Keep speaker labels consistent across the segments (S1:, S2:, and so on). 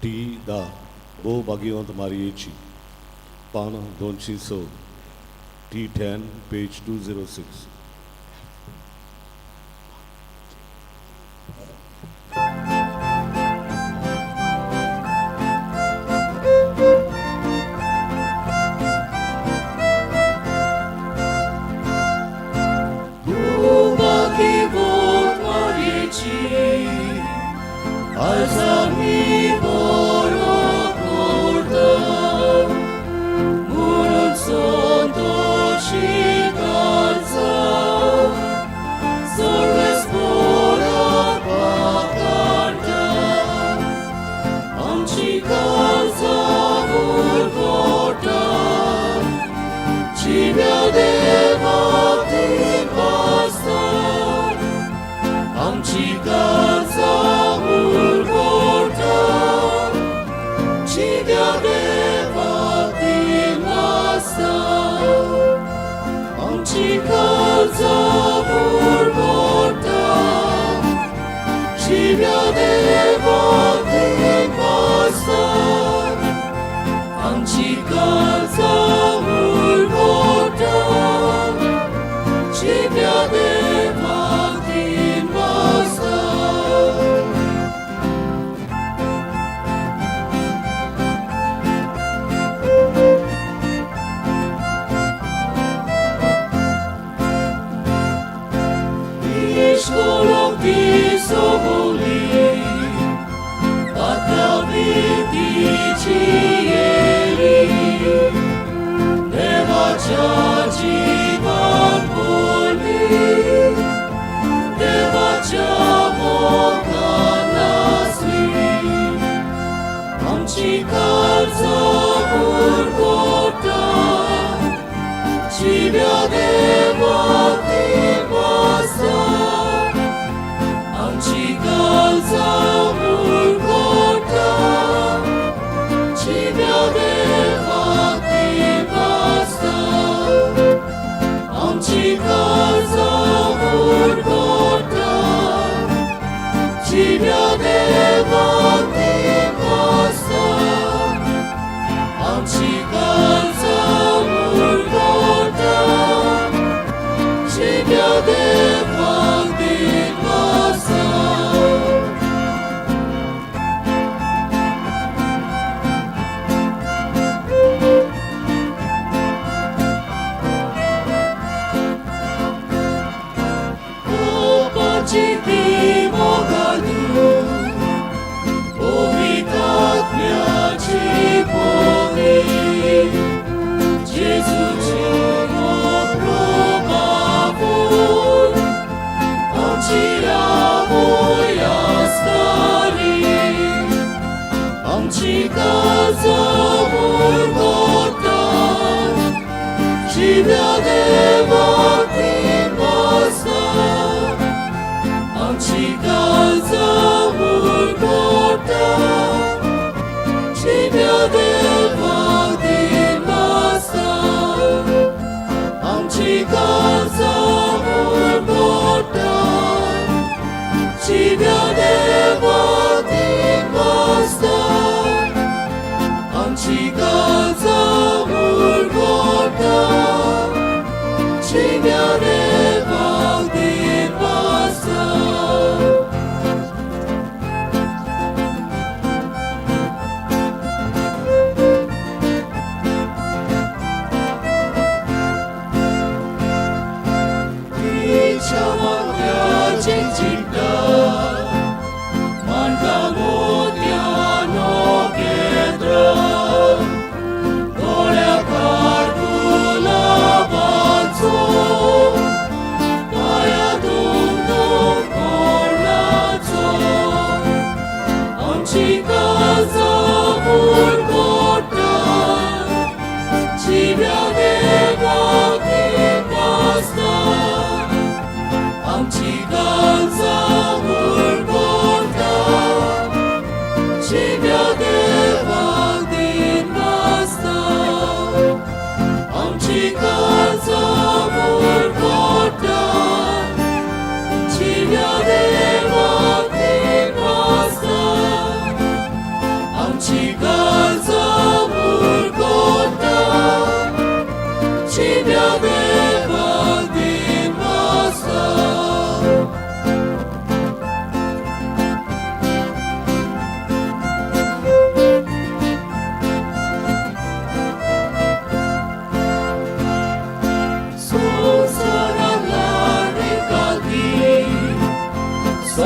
S1: T 10 भोव भाग्यवंत मारयेची, पान 206, T 10, page 206.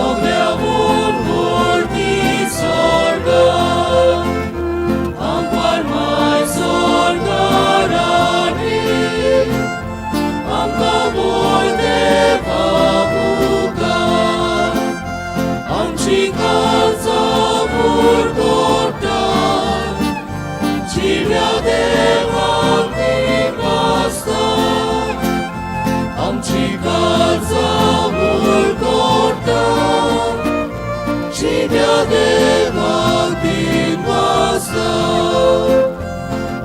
S2: सगळ्यावून वरती स्वर्गात, आमकां माय स्वर्गाराणी, आमकां व्हर देवा मुखार, आमची काळजां पुरगोटा, जिव्या देवाक निवासता, आमची काळजां पुरगोटा, जिव्या देवाक निवासता,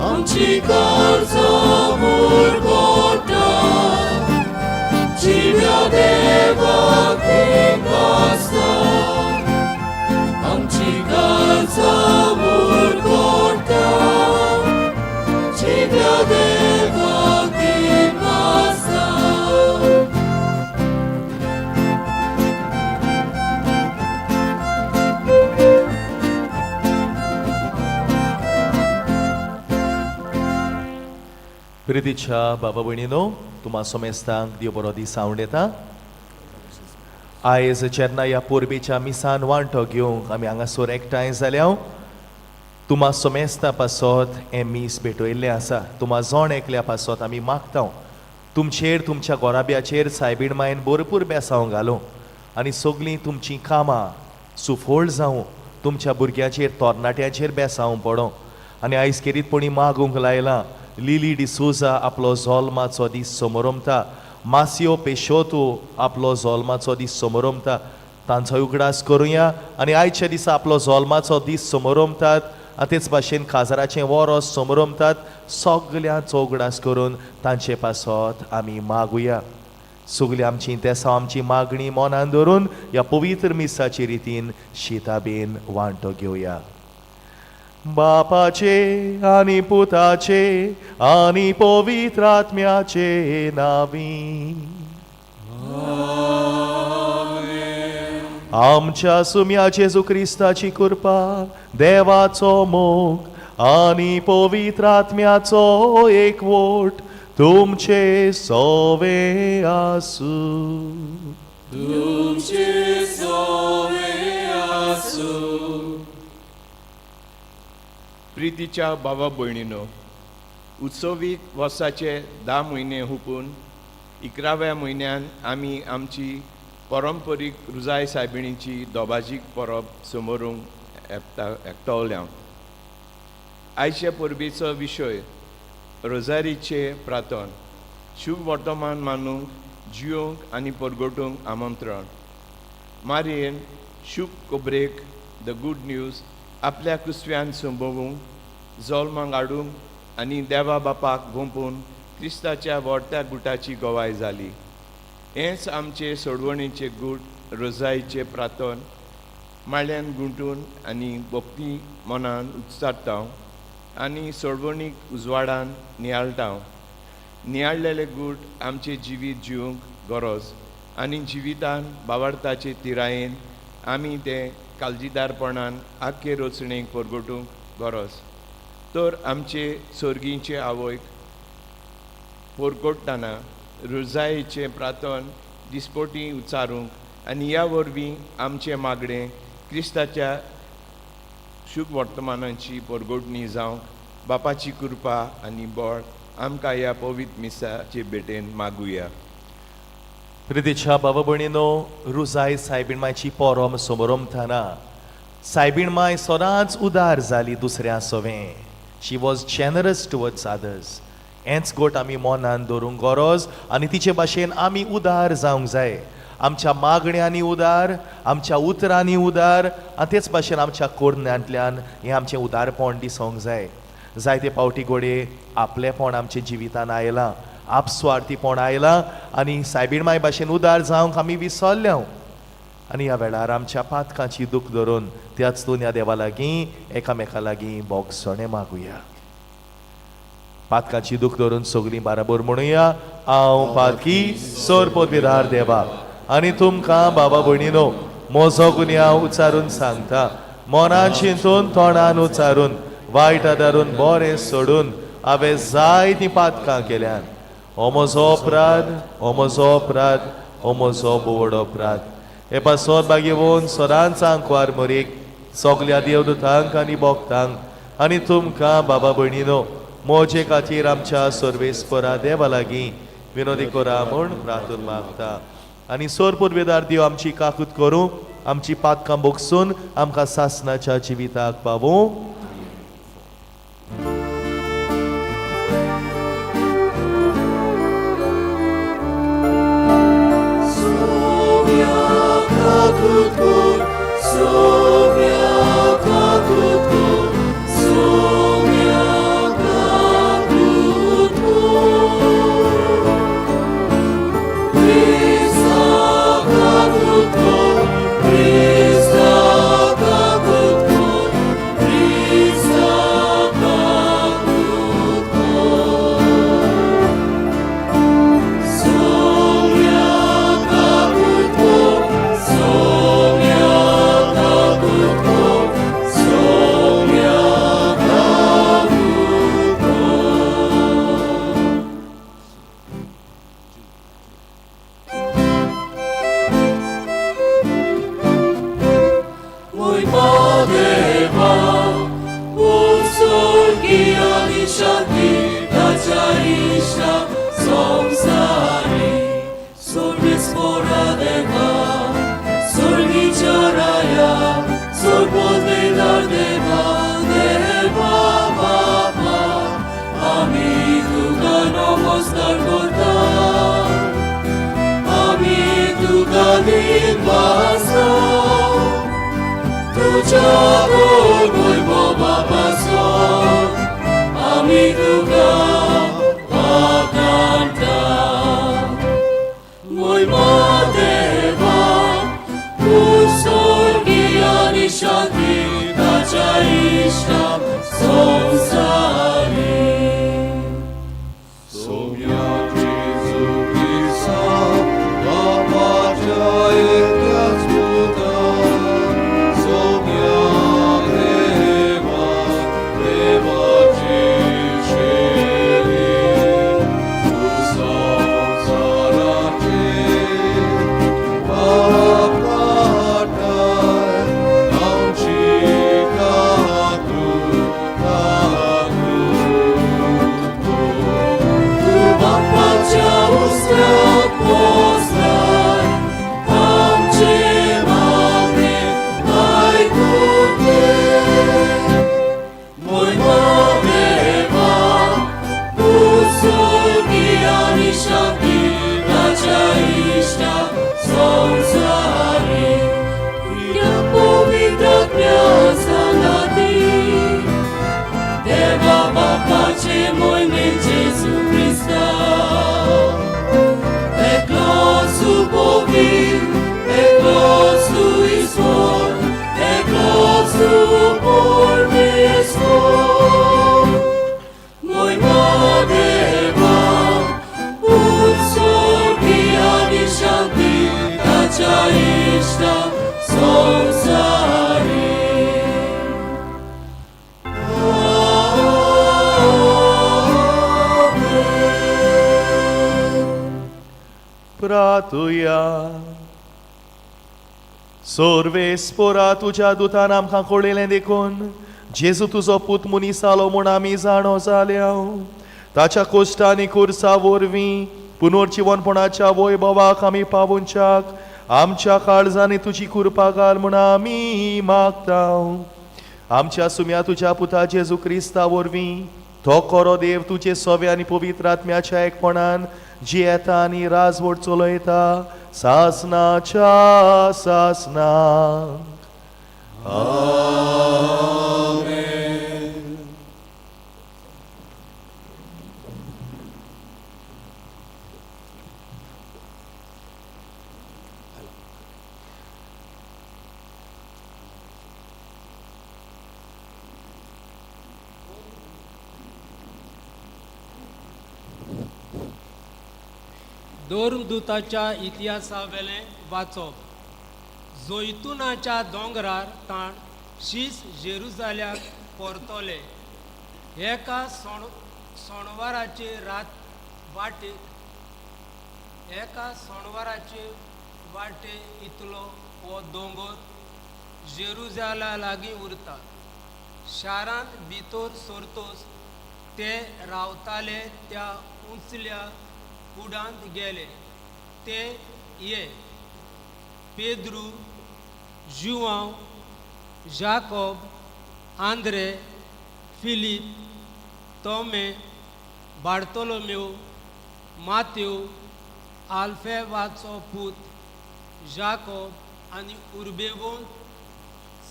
S2: आमची काळजां पुरगोटा, जिव्या देवाक निवासता, आमची काळजां पुरगोटा, जिव्या देवाक निवासता.
S3: प्रितीच्या बाबा भयणीनो, तुमा सोमेस्तांक देव बरो दीस आवड येता. आयज जेन्ना ह्या परबेच्या मिसान वांटो घेवंक आमी हांगासर एकठांय जाल्या, तुमा सोमेस्ता पासत हें मीस भेटयल्लें आसा. तुमा जण एकल्या पासत आमी मागता, तुमचेर, तुमच्या गोराब्याचेर सायबीण मायन भरपूर बेसांव घालूं आनी सगळीं तुमचीं कामां सुफळ जावं. तुमच्या भुरग्याचेर, तरणाट्याचेर बेसांव पडों. आनी आयज खेरीतपणी मागूंक लायलां, लिली डिसोजा आपलो जोल्माचो दीस समोरमता, मासियो पेशोतो आपलो जोल्माचो दीस समोरमता, तांचो उगडास करुया. आनी आयच्या दिसा आपलो जोल्माचो दीस समोरमतात आनी तेच भाशेन काजाराचें वरोस समोरमतात, सगल्यांचो उगडास करून तांचे पासत आमी मागुया. सगळीं आमची तेसां, आमची मागणी मनान धरून ह्या पवित्र मिसाचे रितीन शिताबेन वांटो घेवया. बापाचे आनी पुताचे आनी पवित्र आत्म्याचे नावी. आमच्या सुम्या जेजू क्रिस्ताची कृपा, देवाचो मोग आनी पवित्र आत्म्याचो एकवट तुमचे सोवे आसूं.
S2: तुमचे सोवे आसूं.
S4: प्रितीच्या भावा भयणीनो, उत्सवीक वर्साचे 10 म्हयने हुपून 11व्या म्हयन्यान आमी आमची परंपरीक रुजाय सायबिणीची दोबाजीक परब समोरूंक एकटवल्या. आयचे परबेचो विशय रोजारीचे प्रार्थन, शुभ वर्तमान मानूंक, जियोंक आनी परगटूंक आमंत्रण. मारयेन शुभ खबरेक, the good news, आपल्या कुसव्यान संभोवूंक, जल्माक हाडूंक आनी देवा बापाक गोंपून क्रिस्ताच्या व्हडत्या गुटाची गवाय जाली. हेंच आमचे सोडवणेचे गूट रोजाईचे प्रार्थन माळ्यान गुंटून आनी भक्ती मनान उच्चारता आनी सोडवणीक उजवाडान नियाळटा. नियाळलेले गूट आमचे जिवीत जिवंक गरज आनी जिवितान बावार्थाचे तिरायेन आमी ते काळजीदारपणान आख्खे रचणेक परगटूंक गरज. तर आमचे सर्गीचे आवयक परगटतना रुजायेचें प्रार्थन दिसपोटी उच्चारूंक आनी ह्या वरवीं आमचें मागणें क्रिस्ताच्या शुभ वर्तमानाची परगटणी जावंक बापाची कृपा आनी बळ आमकां ह्या पवित्र मिसाचे भेटेन मागुया.
S3: प्रितीच्या बाबा भयणीनो, रुजाय सायबीण मायची पोरम समोरमताना सायबीण माय सदांच उदार जाली दुसऱ्या सवें. She was generous towards others. हेंच गोट आमी मनान दवरूंक गरज आनी तिचे भाशेन आमी उदार जावंक जाय. आमच्या मागण्यांनी उदार, आमच्या उतरांनी उदार आनी तेच भाशेन आमच्या कोरण्यांतल्यान हें आमचें उदारपण दिसोंक जाय. जायते फावटी घडये आपलेपण आमच्या जिवितान आयलां, आपस्वार्थीपण आयलां आनी सायबीण माय भाशेन उदार जावंक आमी विसरल्या. आनी ह्या वेळार आमच्या पातकांची दूख धरून त्याच दोन देवा लागीं, एकामेका लागीं बोगसणें मागुया. पातकाची दूख धरून सगळीं बाराबर म्हणुया: हांव पातकी सोर पदवीदार देवा आनी तुमकां बाबा भयणीनो म्हजो गुन्यांव उच्चारून सांगता. मनान चिंतून, तोंडान उच्चारून, वायट आदारून, बरें सोडून हांवें जायतीं पातकां केल्यान. हो म्हजो अपराध, हो म्हजो अपराध, हो म्हजो बोवड अपराध. हे पासत बागेवन सदांच आंकवार मरीक सगल्या देवदूतांक आनी भक्तांक आनी तुमकां बाबा भयणीनो मोजे खातीर आमच्या सर्वेस्परा देवा लागीं विनोदी करा म्हूण प्रार्थना मागता. आनी सोर पुर्वेदार देव आमची काकूत करूं, आमची पातकां बोगसून आमकां सासनाच्या जिविताक पावूं.
S2: Soumya kakutkur, Soumya kakutkur, Soumya kakutkur. Krista kakutkur, Krista kakutkur, Krista kakutkur. Soumya kakutkur, Soumya kakutkur, Soumya kakutkur. Muy madeva, Ursurgiyani shanti, Tachaisha samsari, Survispora deva, Surgicharaya, Surpodvedar deva, Deva Baba, আমি তুকা নমস্কার করতাম, আমি তুকা দিন বাসা, তুঝা বলব বাবা, আমি তুকা পাকান্তাম। মই দেবা, স্বর্গীয়ানি শান্তি কাচাইষ্টা সংসারে।
S1: Soumya Jesu Krista, बापाच्या एकल्याच पुता, सौम्या देवा, देवाची शेरी, तू संसाराचे पाप काढताय, आमची काकूत काकूत
S2: तू बापाच्या उस्त्याक पोसलाय, आमचे मागणे आयकून घे. मोय देवा, स्वर्गीयानी शांती ताच्या इश्टा संवसारी, ह्या पवित्र आत्म्या सांगाती, देवा बापाचे मोहिमे जेजू क्रिस्ता, एकलोच पवित्र, एकलोच ईश्वर, एकलोच परमेश्वर. मोहिमा देवा, स्वर्गीयानी शांती ताच्या इश्टा संवसारी.
S3: प्रातुया. सोर्वेस्पोरा तुज्या दुतान आमकां कळयलें देखून जेजू तुजो पूत मनीस जालो म्हूण आमी जाणो जाल्या. ताच्या कोश्टांनी कुर्सा वरवीं पुनर्जिवनपणाच्या वैभवाक आमी पावोवच्याक आमच्या काळजांनी तुजी कृपा घाल म्हूण आमी मागता. आमच्या सुम्या तुज्या पुता जेजू क्रिस्ता वरवीं तो खरो देव तुजे सवे आनी पवित्र आत्म्याच्या एकपणान जियेता आनी राजवट चलयता सासनाच्या सासनाक.
S5: धर्मदूताच्या इतिहासावेलें वाचप. जैतुनाच्या दोंगरार ताण शीस जेरुजाल्याक परतले. एका सणवाराचे रात वाटेक, एका सणवाराचे वाटे इतलो हो दोंगोर जेरुजाला लागीं उरता. शारांत भितर सरतोच ते रावताले त्या उंचल्या कुडांत गेले. ते ये पेद्रू, जुआंव, जाकोब, आंद्रे, फिलीप, तोमे, बार्तोलोमेव, मातेव, आल्फेवाचो पूत जाकोब आनी उर्बेवंत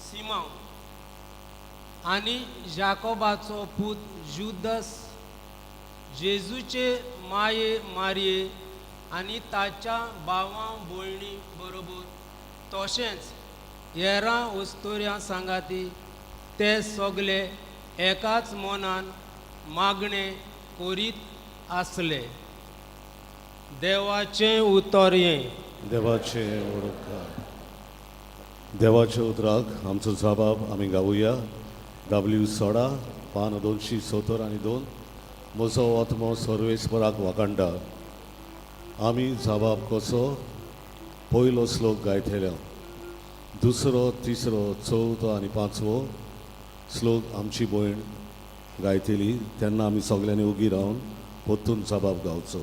S5: सिमांव आनी जाकोबाचो पूत जुदस. जेजूचे माये मारये आनी ताच्या भावां भयणी बरोबर तशेंच हेरां वस्तुऱ्यां सांगाती ते सगले एकाच मनान मागणें करीत आसले. देवाचें उतर हें.
S1: देवाचे ओडकार देवाच्या उतराक आमचो जबाब आमी गावया. डब्ल्यू सोडा पान 272. म्हजो आत्मो सर्वेस्पराक वाखाणटा. आमी जबाब कसो पयलो श्लोक गायतले, दुसरो, तिसरो, चवथो आनी पांचवो श्लोक आमची भयण गायतली. तेन्ना आमी सगल्यांनी उगी रावन परतून जबाब गावचो.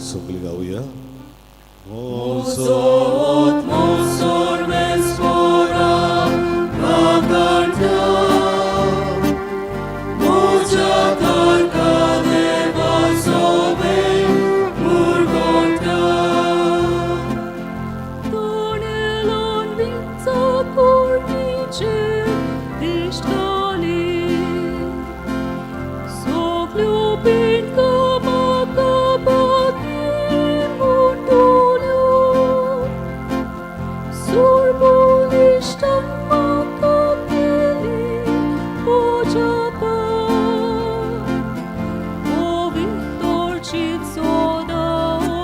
S1: सगळी गावया. म्हजो
S2: Tonelon vința cornice diștali, Sogliu pin cama capati mundoliu, Surbuliștan macapeli pojapa, O victor citsoda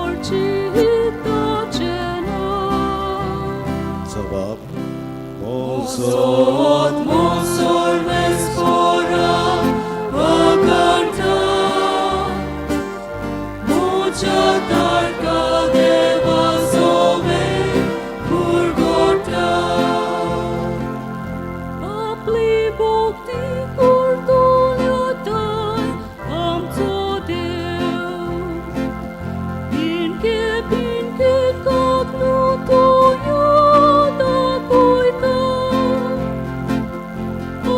S2: orcita cena.
S1: जबाब म्हजो
S2: आपली भक्ती करतल्या ताय आमचो देव, पिणके पिणके काकणू तो दाखयता.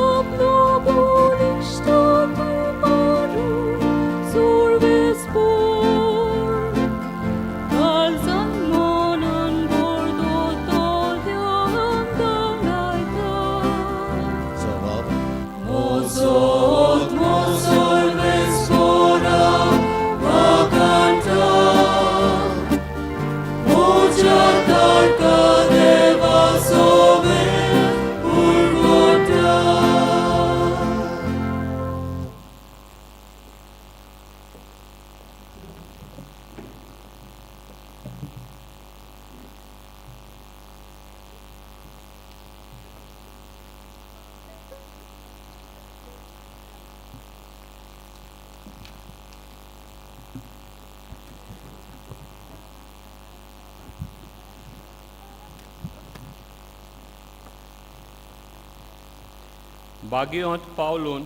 S2: आपलो बळिश्ट तुमारू सर्वेस्पोर, काळजान मनान बरदो तोल्यान दाखयता.
S1: जबाब
S6: बागियोंत पावलून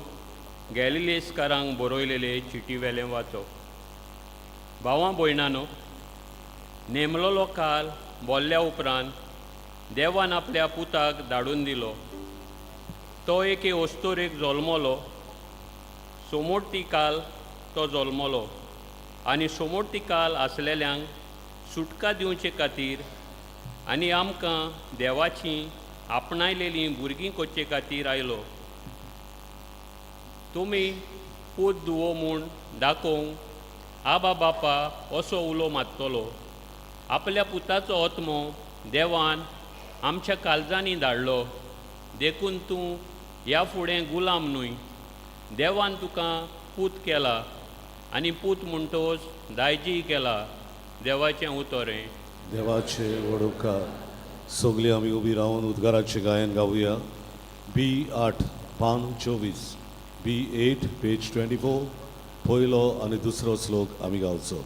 S6: गॅलिलेस्कारांक बरयलेले चिटी वेलें वाचप. भावां भयणानो, नेमलोलो काल बोल्ल्या उपरांत देवान आपल्या पुताक धाडून दिलो. तो एके अस्तोरेक जल्मलो. सोमोटी काल तो जल्मलो आनी सोमोटी काल आसलेल्यांक सुटका दिवचे खातीर आनी आमकां देवाची आपणायलेलीं भुरगीं करचे खातीर आयलो. तुमी पूत धुवो म्हूण दाखोवंक आबा बापा असो उलो मारतलो. आपल्या पुताचो आत्मो देवान आमच्या काळजांनी धाडलो, देखून तूं ह्या फुडें गुलाम न्हय, देवान तुका पूत केला आनी पूत म्हणटोच दायजीय केला. देवाचें उतर हें.
S1: देवाचे व्हड उपकार. सगळीं आमी उबी रावन उद्गाराचें गायन गावया. बी 8 पान 24, बी 8 पेज 24, पयलो आनी दुसरो श्लोक आमी गावचो.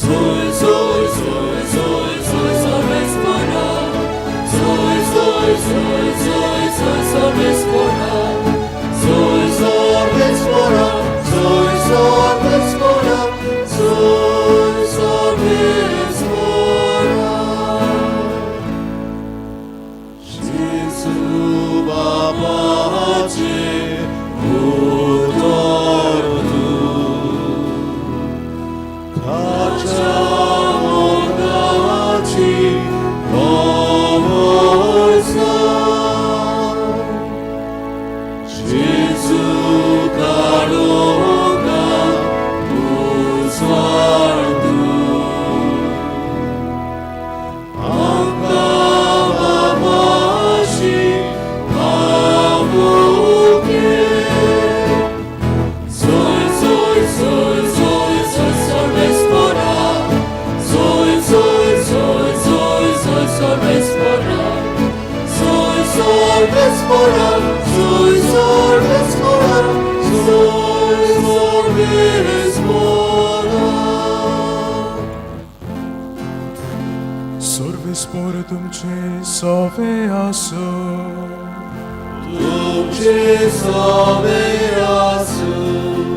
S2: Soy, soy, soy, soy, soy, sorbespora. Soy, soy, soy, soy, soy, sorbespora. Soy, sorbespora. Soy, sorbespora. Soy, sorbespora.
S1: Jesu बाबाचे उतर तूं, ताच्या मोगाची खबर सांग. जेजू काडोंका उजवाड तूं, आमकां बाबाशी पावोवंक.
S2: Soy, soy, soy, soy, soy, sorbespora. Soy, soy, soy, soy, soy, sorbespora. Soy, sorbespora. Soy, sorbespora. Soy, sorbespora.
S7: Sorvespor तुमचे सोवे आसो.
S1: तुमचे सवे आसूं.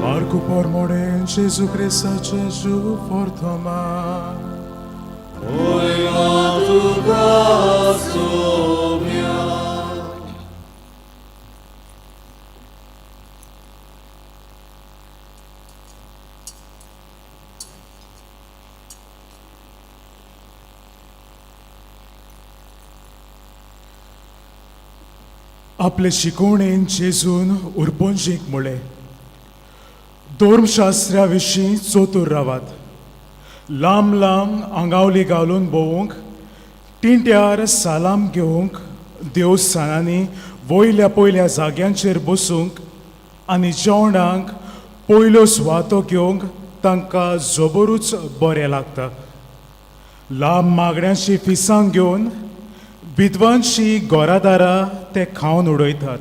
S7: मार्कू पोरमोडेन जेजू क्रिस्ताचे शुभ वर्तमान.
S1: होया तुका सोम्या.
S7: आपले शिकवणेन जेजून उरपोंजीक म्हळें, धर्मशास्त्रा विशीं चतूर रावात. लांब लांब आंगावली घालून भोंवूंक, टिंट्यार सालाम घेवंक, देवस्थानांनी वयल्या पयल्या जाग्यांचेर बसूंक आनी जेवणाक पयल्यो सुवातो घेवंक तांकां जबरूच बरें लागता. लांब मागण्यांची फिसां घेवन विद्वानशी घरादारां ते खावन उडयतात.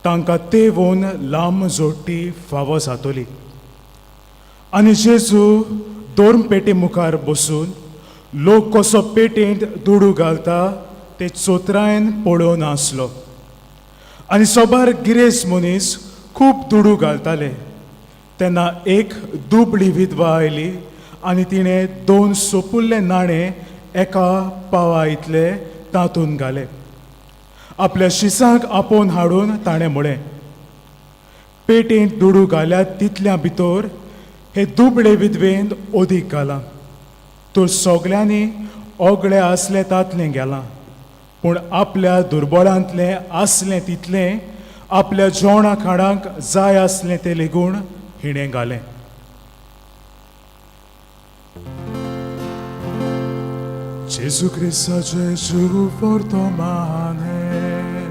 S7: तांकां तेवून लांब जोडटी फावो जातली. आनी जेजू दोन पेटी मुखार बसून लोक कसो पेटेंत दुडू घालता ते चोत्रायन पळोवन आसलो. आनी सोबार गिरेस्त मनीस खूब दुडू घालताले. तेन्ना एक दुबळी विधवा आयली आनी तिणें दोन सोपुल्ले नाणे एका पावा इतले तातूंत घाले. आपल्या शिसांक आपोवन हाडून ताणें म्हळें, पेटेंत दुडू घाल्यात तितल्या भितर हे दुबळे विधवेन अदीक घालां. तर सगल्यांनी ओगळे आसले तातलें गेलां, पूण आपल्या दुर्बळांतलें आसलें तितलें आपल्या जेवणा खाणाक जाय आसलें तें लेगून हिणें घालें. जेजू क्रिस्ताचें शुभ वर्तमान हें.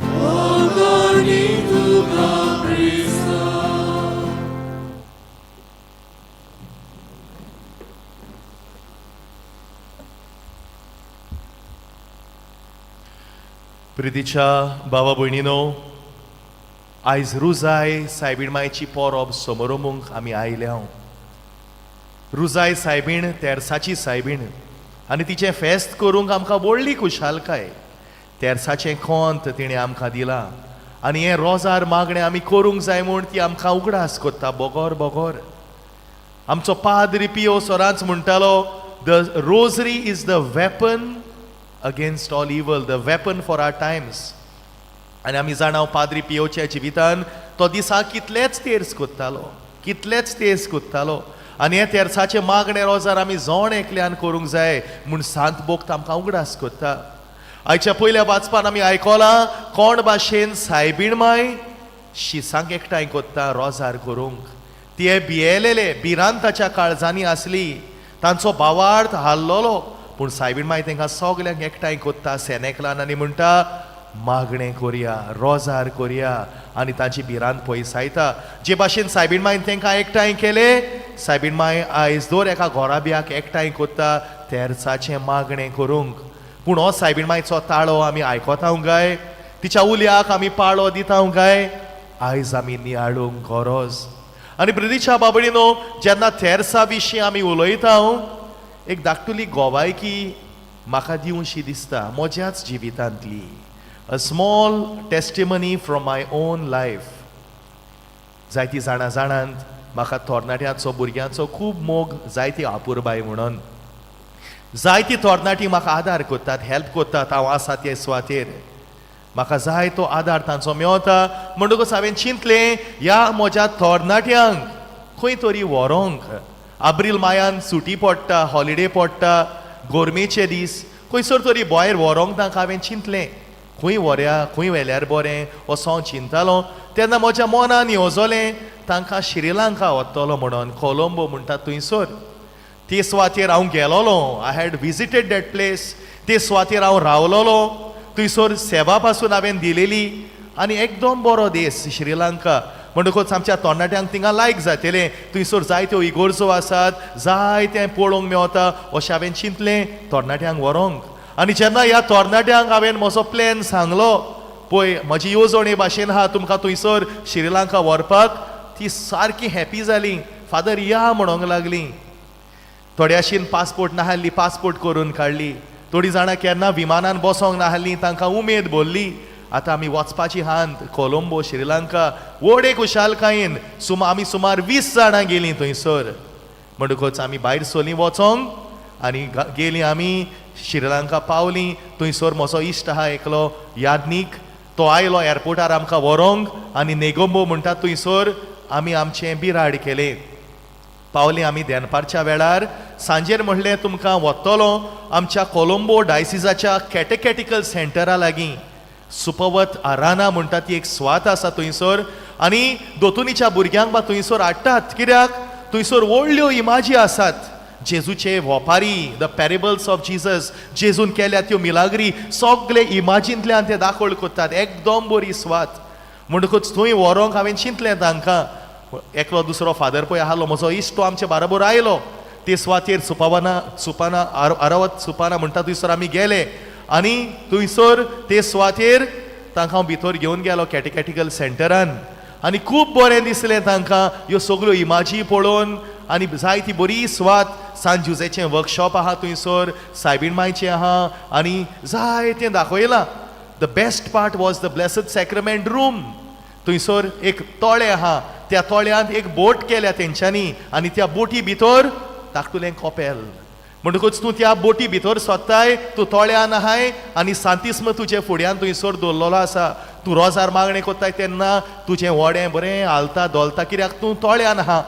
S2: Ogni tuca Cristo.
S3: प्रितीच्या भावा भयणीनो, आयज रुजाय सायबीण मायची पोरोब समरोमूंक आमी आयल्या. रुजाय सायबीण तेर्साची सायबीण आनी तिचें फेस्त करूंक आमकां व्हडली खुशालकाय. तेर्साचें कोंत तिणें आमकां दिलां आनी हें रोजार मागणें आमी करूंक जाय म्हूण ती आमकां उगडास कोत्ता बोगोर बोगोर. आमचो पाद्री पियो सरांच म्हणटालो, the rosary is the weapon against all evil, the weapon for our times. आनी आमी जाणा, पाद्री पियोच्या जिवितान तो दिसाक कितलेच तेर्स कोत्तालो, कितलेच तेर्स कोत्तालो. आनी हे तेर्साचें मागणें रोजार आमी जोण एकल्यान करूंक जाय म्हूण सांत बोक्त आमकां उगडास कोत्ता. आयच्या पयल्या वाचपान आमी आयकलां कोण भाशेन सायबीण माय शिसांक एकठांय कोत्ता रोजार करूंक. ते भियेलेले, भिरांताच्या काळजांनी आसली, तांचो भावार्थ हाल्लोलो, पूण सायबीण माय तांकां सगल्यांक एकठांय कोत्ता सेनेकलान आनी म्हणटा मागणें कोरया, रोजार कोरया आनी तांची भिरांत पयसायता. जे भाशेन सायबीण मायन तांकां एकठांय केले, सायबीण माय आयज दर एका घोराब्याक एकठांय कोत्ता तेर्साचें मागणें करूंक. पूण हो सायबीण मायचो ताळो आमी आयकोता काय? तिच्या उल्याक आमी पाळो दिता काय? आयज आमी नियाळूंक गरज. आनी ब्रिटीशा बाबडीनो, जेन्ना तेर्सा विशीं आमी उलयता, एक धाकटुली गोवायकी म्हाका दिवशी दिसता म्हज्याच जिवितांतली, a small testimony from my own life. जायती जाणां जाणांत म्हाका तरणाट्यांचो, भुरग्यांचो खूब मोग, जायती आपुरबाय म्हणून जायती तरणाटी म्हाका आदार करतात, हेल्प करतात. हांव आसा ते सुवातेर म्हाका जाय तो आदार तांचो मेवता. म्हणटकूच हांवें चिंतलें ह्या म्हज्या तरणाट्यांक खंय तरी व्हरोंक. आब्रील मायान सुटी पडटा, हॉलिडे पडटा, गोरमेचे दीस, खंयसर तरी भायर व्हरोंक तांकां हांवें चिंतलें. खंय व्हरया, खंय व्हेल्यार बरें असो हांव चिंतालो. तेन्ना म्हज्या मनान येवजलें तांकां श्रीलंका वतलो म्हणून, कोलंबो म्हणटा थंयसर. ते सुवातेर हांव गेलोलो, I had visited that place. ते सुवातेर हांव रावलोलो, थंयसर सेवा पासून हांवें दिलेली आनी एकदम बरो देश श्रीलंका. म्हणटकूच आमच्या तरणाट्यांक थिंगा लायक जातलें, थंयसर जायत्यो इगोर्जो आसात, जायतें पळोवंक मेवता अशें हांवें चिंतलें तरणाट्यांक व्हरोंक. आनी जेन्ना ह्या तरणाट्यांक हांवें म्हजो प्लॅन सांगलो, पळय म्हजी येवजण हे भाशेन आहा तुमकां थंयसर श्रीलंका व्हरपाक, ती सारकी हॅपी जाली. फादर या म्हणोंक लागली. थोड्याशीन पासपोर्ट नाहली, पासपोर्ट करून काडली. थोडीं जाणां केन्ना विमानान बसोंक नाहली, तांकां उमेद भरली, आतां आमी वचपाची हांत कोलंबो श्रीलंका. व्हड एक खुशालकायेन आमी सुमार 20 जाणां गेलीं थंयसर. म्हणटकूच आमी भायर सरलीं वचोंक आनी गेलीं आमी श्रीलंका पावलीं. थंयसर म्हजो इश्ट आहा एकलो याज्ञीक, तो आयलो एअरपोर्टार आमकां व्हरोंक आनी नेगोंबो म्हणटा थंयसर आमी आमचें बिराड केलें. पावलीं आमी देनपारच्या वेळार. सांजेर म्हणलें तुमकां वतलो आमच्या कोलंबो डायसिसाच्या कॅटेकॅटिकल सेंटरा लागीं, सुपवत आराना म्हणटा ती एक सुवात आसा थंयसर. आनी दोतोनीच्या भुरग्यांक बा थंयसर हाडटात, कित्याक थंयसर व्हडल्यो इमाजी आसात, जेजूचे वोपारी, the पॅरेबल्स ऑफ जिजस, जेजून केल्या त्यो मिलाग्री सगळे इमाजींतल्यान ते दाखोवल करतात. एकदम बरी सुवात. म्हणटकूच थंय व्हरोंक हांवें चिंतलें तांकां. एकलो दुसरो फादर पळय आसलो म्हजो इश्ट, तो आमचे बाराबर आयलो. ते सुवातेर सुपावना सुपाना आरावत सुपाना म्हणटा थंयसर आमी गेले आनी थंयसर ते सुवातेर तांकां हांव भितर घेवन गेलो कॅटेकॅटिकल सेंटरान आनी खूब बरें दिसलें तांकां ह्यो सगळ्यो इमाजी पळोवन. आनी जायती बरी सुवात, सान जुजेचें वर्कशॉप आहा थंयसर, सायबीण मायचें आहा आनी जायतें दाखयलां. The best part was the Blessed Sacrament room. थंयसर एक तळें आहा, त्या तळ्यांत एक बोट केल्या तेंच्यांनी आनी त्या बोटी भितर धाकटुलें कोपेल. म्हणटकूच तूं त्या बोटी भितर सोदताय, तूं तळ्यान आहाय आनी सांतिस्म तुजे फुड्यान थंयसर दवरलेलो आसा. तूं रोजार मागणें कोत्ताय तेन्ना तुजें व्हडें बरें हालता धोलता, कित्याक तूं तळ्यान आहा.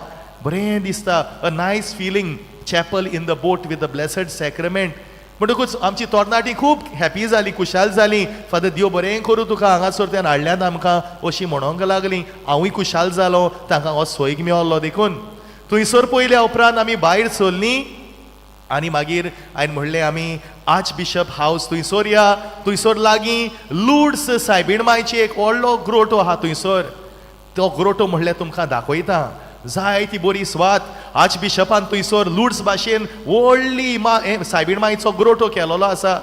S3: बरें दिसता, a nice feeling, chapel in the boat with the Blessed Sacrament. म्हणटकूच आमची तरणाटी खूब हॅपी जाली, खुशाल जाली. फादर देव बरें करूं तुका, हांगासर त्यान हाडल्यात आमकां अशी म्हणोंक लागली. हांवूय खुशाल जालो तांकां हो सोयीक मेवलो देखून. थंयसर पयल्या उपरांत आमी भायर सरलीं आनी मागीर हांवें म्हणलें आमी आर्च बिशप हावस थंयसर या. थंयसर लागीं लुड्स सायबीण मायची एक व्हडलो ग्रोटो आहा थंयसर. तो ग्रोटो म्हणल्यार तुमकां दाखयता, जायती बरी सुवात. आर्च बिशपान थंयसर लुड्स भाशेन व्हडली मा सायबीण मायचो ग्रोटो केलोलो आसा.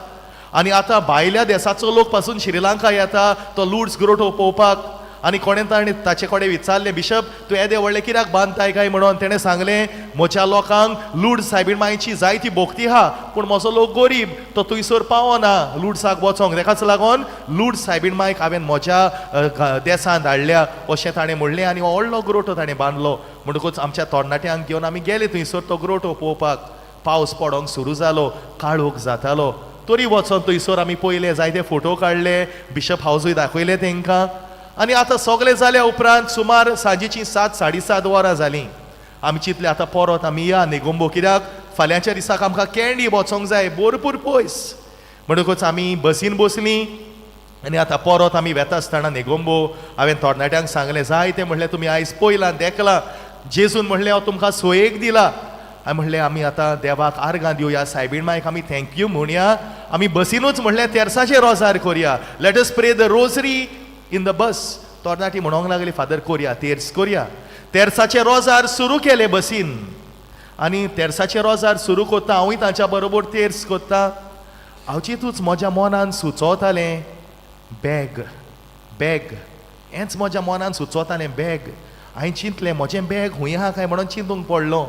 S3: आनी आतां भायल्या देसाचो लोक पासून श्रीलंका येता तो लुड्स ग्रोटो पळोवपाक. आनी कोणें ताणें ताचे कडेन विचारलें, बिशप तूं येदे व्हडलें कित्याक बांदताय काय म्हणून, तेणें सांगलें म्हज्या लोकांक लूड सायबीण मायची जायती भोक्ती आहा, पूण म्हजो लोक गरीब, तो थंयसर पावना लुड्साक वचोंक, तेकाच लागून लूड सायबीण मायक हांवें म्हज्या देसांत हाडल्या अशें ताणें म्हणलें. आनी व्हडलो ग्रोटो ताणें बांदलो. म्हणटकूच आमच्या तरणाट्यांक घेवन आमी गेले थंयसर तो ग्रोटो पळोवपाक. पावस पडोंक सुरू जालो, काळोख जातालो, तरी वचोन थंयसर आमी पयले, जायते फोटो काडले, बिशप हावजूय दाखयले तेंकां. आनी आतां सगळें जाल्या उपरांत सुमार सांजेची 7 7:30 वरां जालीं. आमी चिंतलें आतां परत आमी या निगोंबो, कित्याक फाल्यांच्या दिसाक आमकां कँडी वचोंक जाय, भरपूर पयस. म्हणटकूच आमी बसीन बसलीं आनी आतां परत आमी वेता आसतना नेगोंबो हांवें तरणाट्यांक सांगलें, जायतें म्हणलें तुमी आयज पयलां देखलां, जेजून म्हणलें हांव तुमकां सोयेक दिला. हांवें म्हणलें आमी आतां देवाक आर्गां दिवया, सायबीण मायक आमी thank you म्हणया, आमी बसीनूच म्हणलें तेर्साचें रोजार करया, let us pray the rosary in the bus. तरणाटी म्हणोंक लागली, फादर करया, तेर्स करया. तेर्साचें रोजार सुरू केलें बसीन आनी तेर्साचें रोजार सुरू करता, हांवूय तांच्या बरोबर तेर्स करता. अवचितूच म्हज्या मनान सुचोवतालें बॅग, बॅग, हेंच म्हज्या मनान सुचोवतालें बॅग. हांवें चिंतलें म्हजें बॅग खूंय आहा काय म्हणून चिंतूंक पडलो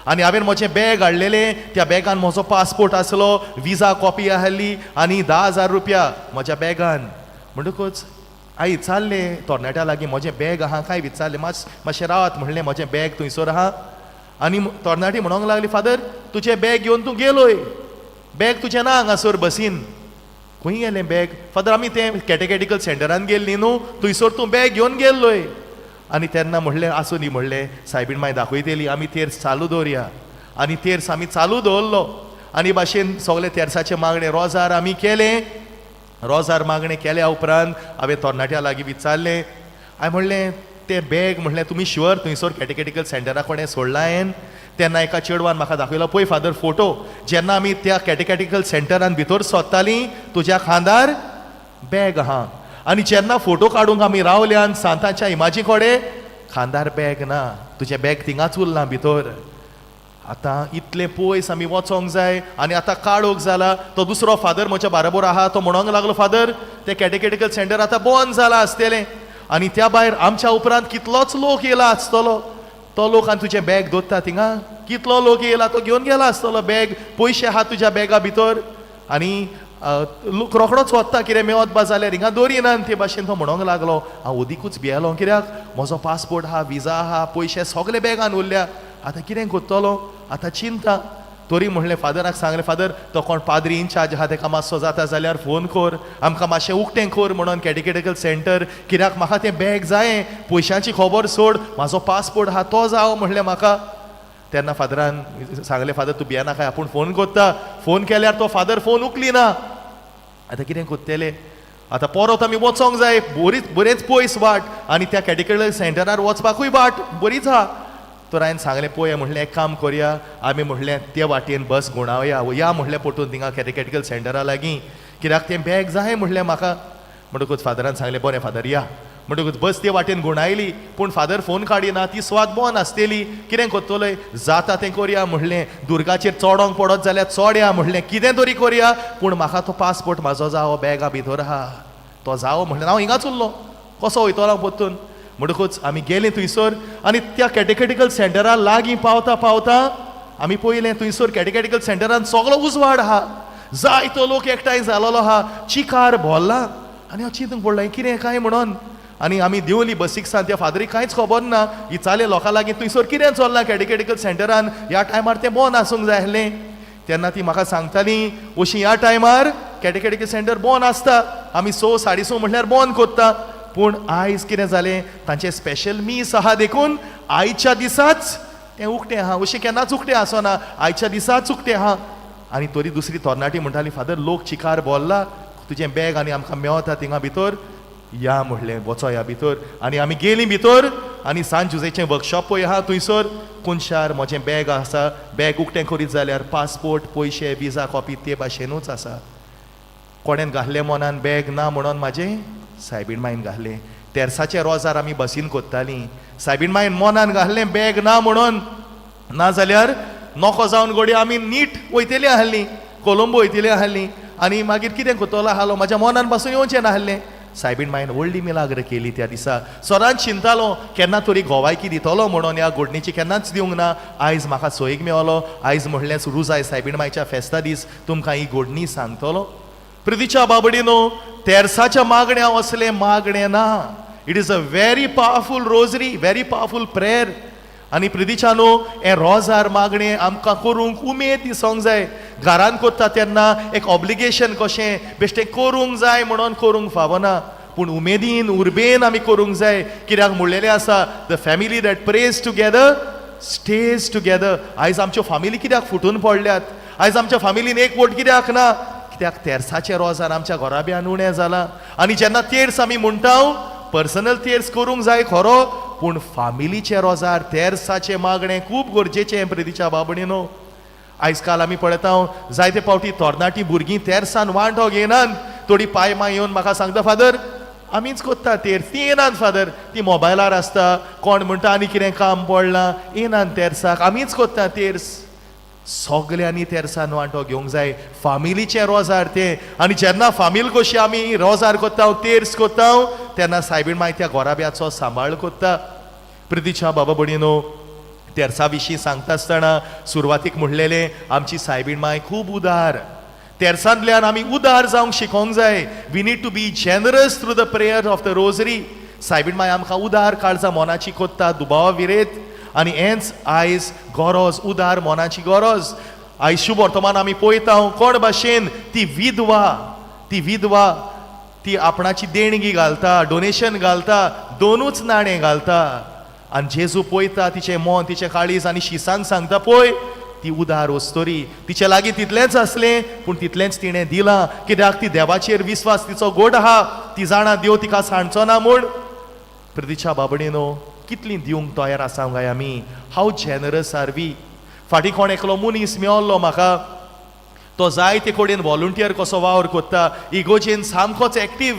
S3: आनी हांवें म्हजें बॅग हाडलेलें. त्या बॅगान म्हजो पासपोर्ट आसलो, विजा कॉपी आहली आनी 10,000 रुपया म्हज्या बॅगान. म्हणटकूच हांवें विचारलें तरणाट्या लागीं, म्हजें बॅग आहा काय विचारलें, मातशें रावात म्हणलें, म्हजें बॅग थंयसर आहा. आनी तरणाटी म्हणोंक लागली, फादर तुजें बॅग घेवन तूं गेलोय, बॅग तुजें ना हांगासर बसीन. खंय गेलें बॅग? फादर आमी तें कॅटेकॅटिकल सेंटरान गेल्ली न्हू, थंयसर तूं बॅग घेवन गेल्लोय. आनी तेन्ना म्हणलें आसूं दी म्हणलें, सायबीण माय दाखयतली, आमी तेर्स चालू दवरया. आनी तेर्स आमी चालू दवरलो आनी भाशेन सगळे तेर्साचें मागणें रोजार आमी केलें. रोजार मागणें केल्या उपरांत हांवें तरणाट्या लागीं विचारलें, हांवें म्हणलें तें बॅग म्हणलें तुमी शुअर थंयसर कॅटेकॅटिकल सेंटरा कडेन सोडलां हांवें? तेन्ना एका चेडवान म्हाका दाखयलो, पळय फादर फोटो, जेन्ना आमी त्या कॅटेकॅटिकल सेंटरान भितर सोदतालीं तुज्या खांदार बॅग आहा, आनी जेन्ना फोटो काडूंक आमी रावल्यान सांताच्या इमाजी कडेन खांदार बॅग ना, तुजें बॅग थिंगाच उरलां भितर. आतां इतलें पयस आमी वचोंक जाय आनी आतां काळोख जाला. तो दुसरो फादर म्हज्या बाराबोर आहा, तो म्हणोंक लागलो, फादर तें कॅटेकॅटिकल सेंटर आतां बंद जालां आसतलें आनी त्या भायर आमच्या उपरांत कितलोच लोक येयला आसतलो, तो लोक आनी तुजें बॅग दवरता थिंगा, कितलो लोक येयला तो घेवन गेला आसतलो बॅग, पयशे आहा तुज्या बॅगा भितर आनी लोक रोखडोच वता, कितें मेवत बा जाल्यार हिंगा दवरिना. ते भाशेन तो म्हणोंक लागलो. हांव अदिकूच भियेलो, कित्याक म्हजो पासपोर्ट आहा, विजा आहा, पयशे सगळे बॅगान उरल्या, आतां कितें करतलो, आतां चिंता. तरी म्हणलें फादराक सांगलें, फादर तो कोण पाद्री इन्चार्ज आहा तेका मातसो जाता जाल्यार फोन कर, आमकां मातशें उक्तें कर म्हणून कॅटेकॅटिकल सेंटर, कित्याक म्हाका तें बॅग जायें, पयशांची खबर सोड, म्हाजो पासपोर्ट आहा तो जावो म्हणलें म्हाका. तेन्ना फादरान सांगलें, फादर तूं भियेनाका, आपूण फोन करता. फोन केल्यार तो फादर फोन उखली ना. आतां कितें करतले? आतां परत आमी वचोंक जाय, बरीच बरेंच पयस वाट आनी त्या कॅटेकॅटिकल सेंटरार वचपाकूय वाट बरीच आहा. तर हांवें सांगलें, पळय म्हणलें एक काम करया आमी, म्हणलें ते वाटेन बस गुणावया, या म्हणलें परतून थिंगा कॅटेकॅटिकल सेंटरा लागीं, कित्याक तें बॅग जाय म्हणलें म्हाका. म्हणटकूच फादरान सांगलें, बरें फादर या. म्हणटकूच बस ते वाटेन गुणायली, पूण फादर फोन काडिना, ती सुवात बंद आसतली. कितें करतलोय, जाता तें करया म्हणलें, दुर्गाचेर चोडोंक पडत जाल्यार चोड्या म्हणलें, कितें तरी करया, पूण म्हाका तो पासपोर्ट म्हाजो जावो, बॅगा भितर आहा तो जावो म्हणलें. हांव हिंगाच उरलो, कसो वयतलो हांव परतून? म्हणटकूच आमी गेलीं थंयसर आनी त्या कॅटेकॅटिकल सेंटरा लागीं पावता पावता आमी पळयलें, थंयसर कॅटेकॅटिकल सेंटरान सगळो उजवाड आहा, जायतो लोक एकठांय जालोलो आहा, चिकार भरला. आनी हांव चिंतूंक पडलो हें कितें काय म्हणून. आनी आमी देंवली बसीक सान, त्या फादरीक कांयच खबर ना. विचारलें लोकां लागीं, थंयसर कितें चल्लां कॅटेकॅटिकल सेंटरान, ह्या टायमार तें बंद आसूंक जाय आसलें. तेन्ना ती म्हाका सांगताली, अशी ह्या टायमार कॅटेकॅटिकल सेंटर बंद आसता, आमी 6 6:30 म्हटल्यार बंद करता, पूण आयज कितें जालें, तांचें स्पेशल मीस आहा देखून आयच्या दिसाच तें उक्तें आहा, अशें केन्नाच उक्तें आसना, आयच्या दिसाच उक्तें आहा. आनी तरी दुसरी तरणाटी म्हणटाली, फादर लोक चिकार भरला, तुजें बॅग आनी आमकां मेवता थिंगा भितर, या म्हणलें वचो या भितर. आनी आमी गेलीं भितर आनी सान जुजेचें वर्कशॉप पळय आहा थंयसर कोनशार म्हजें बॅग आसा. बॅग उक्तें करीत जाल्यार पासपोर्ट, पयशे, विजा कॉपी ते भाशेनूच आसा. कोणेन घातलें मनान बॅग ना म्हणून म्हाजें सायबीण मायन घातलें. तेर्साचे रोजार आमी बसीन कोत्तालीं, सायबीण मायन मनान घातलें बॅग ना म्हणून, ना जाल्यार नोको जावन घडये आमी नीट वयतलीं आहलीं, कोलंबो वयतलीं आहलीं आनी मागीर कितें करतलो आहलो म्हाज्या मनान पासून येवचें नासलें. सायबीण मायन व्हडली मिलाग्र केली त्या दिसा. सदांच चिंतालो केन्ना तरी गोवायकी दितलो म्हणून, ह्या घडणीची केन्नाच दिवंक ना. आयज म्हाका सोयीक मेवलो. आयज म्हणलें रुजाय सायबीण मायच्या फेस्ता दीस तुमकां ही घडणी सांगतलो. प्रितीच्या बाबडीनो, तेर्साच्या मागण्या असलें मागणें ना. It is a very powerful rosary, very powerful prayer. आनी प्रितीच्यानो, हें रोजार मागणें आमकां करूंक उमेद दिसोंक जाय. घरान करता तेन्ना एक ऑब्लिगेशन कशें बेश्टें करूंक जाय म्हणून करूंक फावना, पूण उमेदीन उर्बेन आमी करूंक जाय. कित्याक म्हणलेलें आसा, the family that prays together stays together. आयज आमच्यो फामिली कित्याक फुटून पडल्यात? आयज आमच्या फामिलीन एक वोट कित्याक ना? कित्याक तेर्साचें रोजार आमच्या घराब्यान उणें जालां. आनी जेन्ना तेर्स आमी म्हणटा, पर्सनल तेर्स करूंक जाय खरो, पूण फामिलीचें रोजार तेर्साचें मागणें खूब गरजेचें. प्रितीच्या बाबणीनो, आयज काल आमी पळयता जायते फावटी तरणाटी भुरगीं तेर्सान वांटो घेयनात. थोडी पाय माय येवन म्हाका सांगता, फादर आमीच कोत्ता तेर्स, ती येनात फादर, ती मोबायलार आसता, कोण म्हणटा आनी कितें काम पडलां, येनात तेर्साक, आमीच कोत्ता तेर्स. सगल्यांनी तेर्सान वांटो घेवंक जाय, फामिलीचें रोजार तें. आनी जेन्ना फामील कशी आमी रोजार कोत्ता, तेर्स कोत्ता, तेन्ना सायबीण माय त्या घराब्याचो सांबाळ कोत्ता. प्रितीच्या बाबा भयणीनो, तेर्सा विशीं सांगता आसतना सुरवातीक म्हणलेलें, आमची सायबीण माय खूब उदार. तेर्सांतल्यान आमी उदार जावंक शिकोंक जाय. We need to be generous through the prayer of the rosary. सायबीण माय आमकां उदार काळजा मनाची कोत्ता, दुबावा विरेत. आनी हेंच आयज गरज, उदार मनाची गरज. आयज शुभ वर्तमान आमी पळयता, कोण भाशेन ती विधवा, ती विधवा ती आपणाची देणगी घालता, डोनेशन घालता, दोनूच नाणें घालता. आनी जेजू पळयता तिचें मन, तिचें काळीज, आनी शिसान सांगता, पळय ती उदार वस्तोरी, तिचे लागीं तितलेंच आसलें पूण तितलेंच तिणें दिलां, कित्याक ती देवाचेर विस्वास तिचो गोड आहा, ती जाणा देव तिका सांडचो ना म्हूण. प्रितीच्या बाबणीनो, कितलीं दिवंक तयार आसा काय आमी? How generous are we? फाटीं कोण एकलो मनीस मेवल्लो म्हाका, तो जायते कडेन व्हॉलंटियर कसो वावर कोत्ता, इगोजेन सामकोच एक्टीव.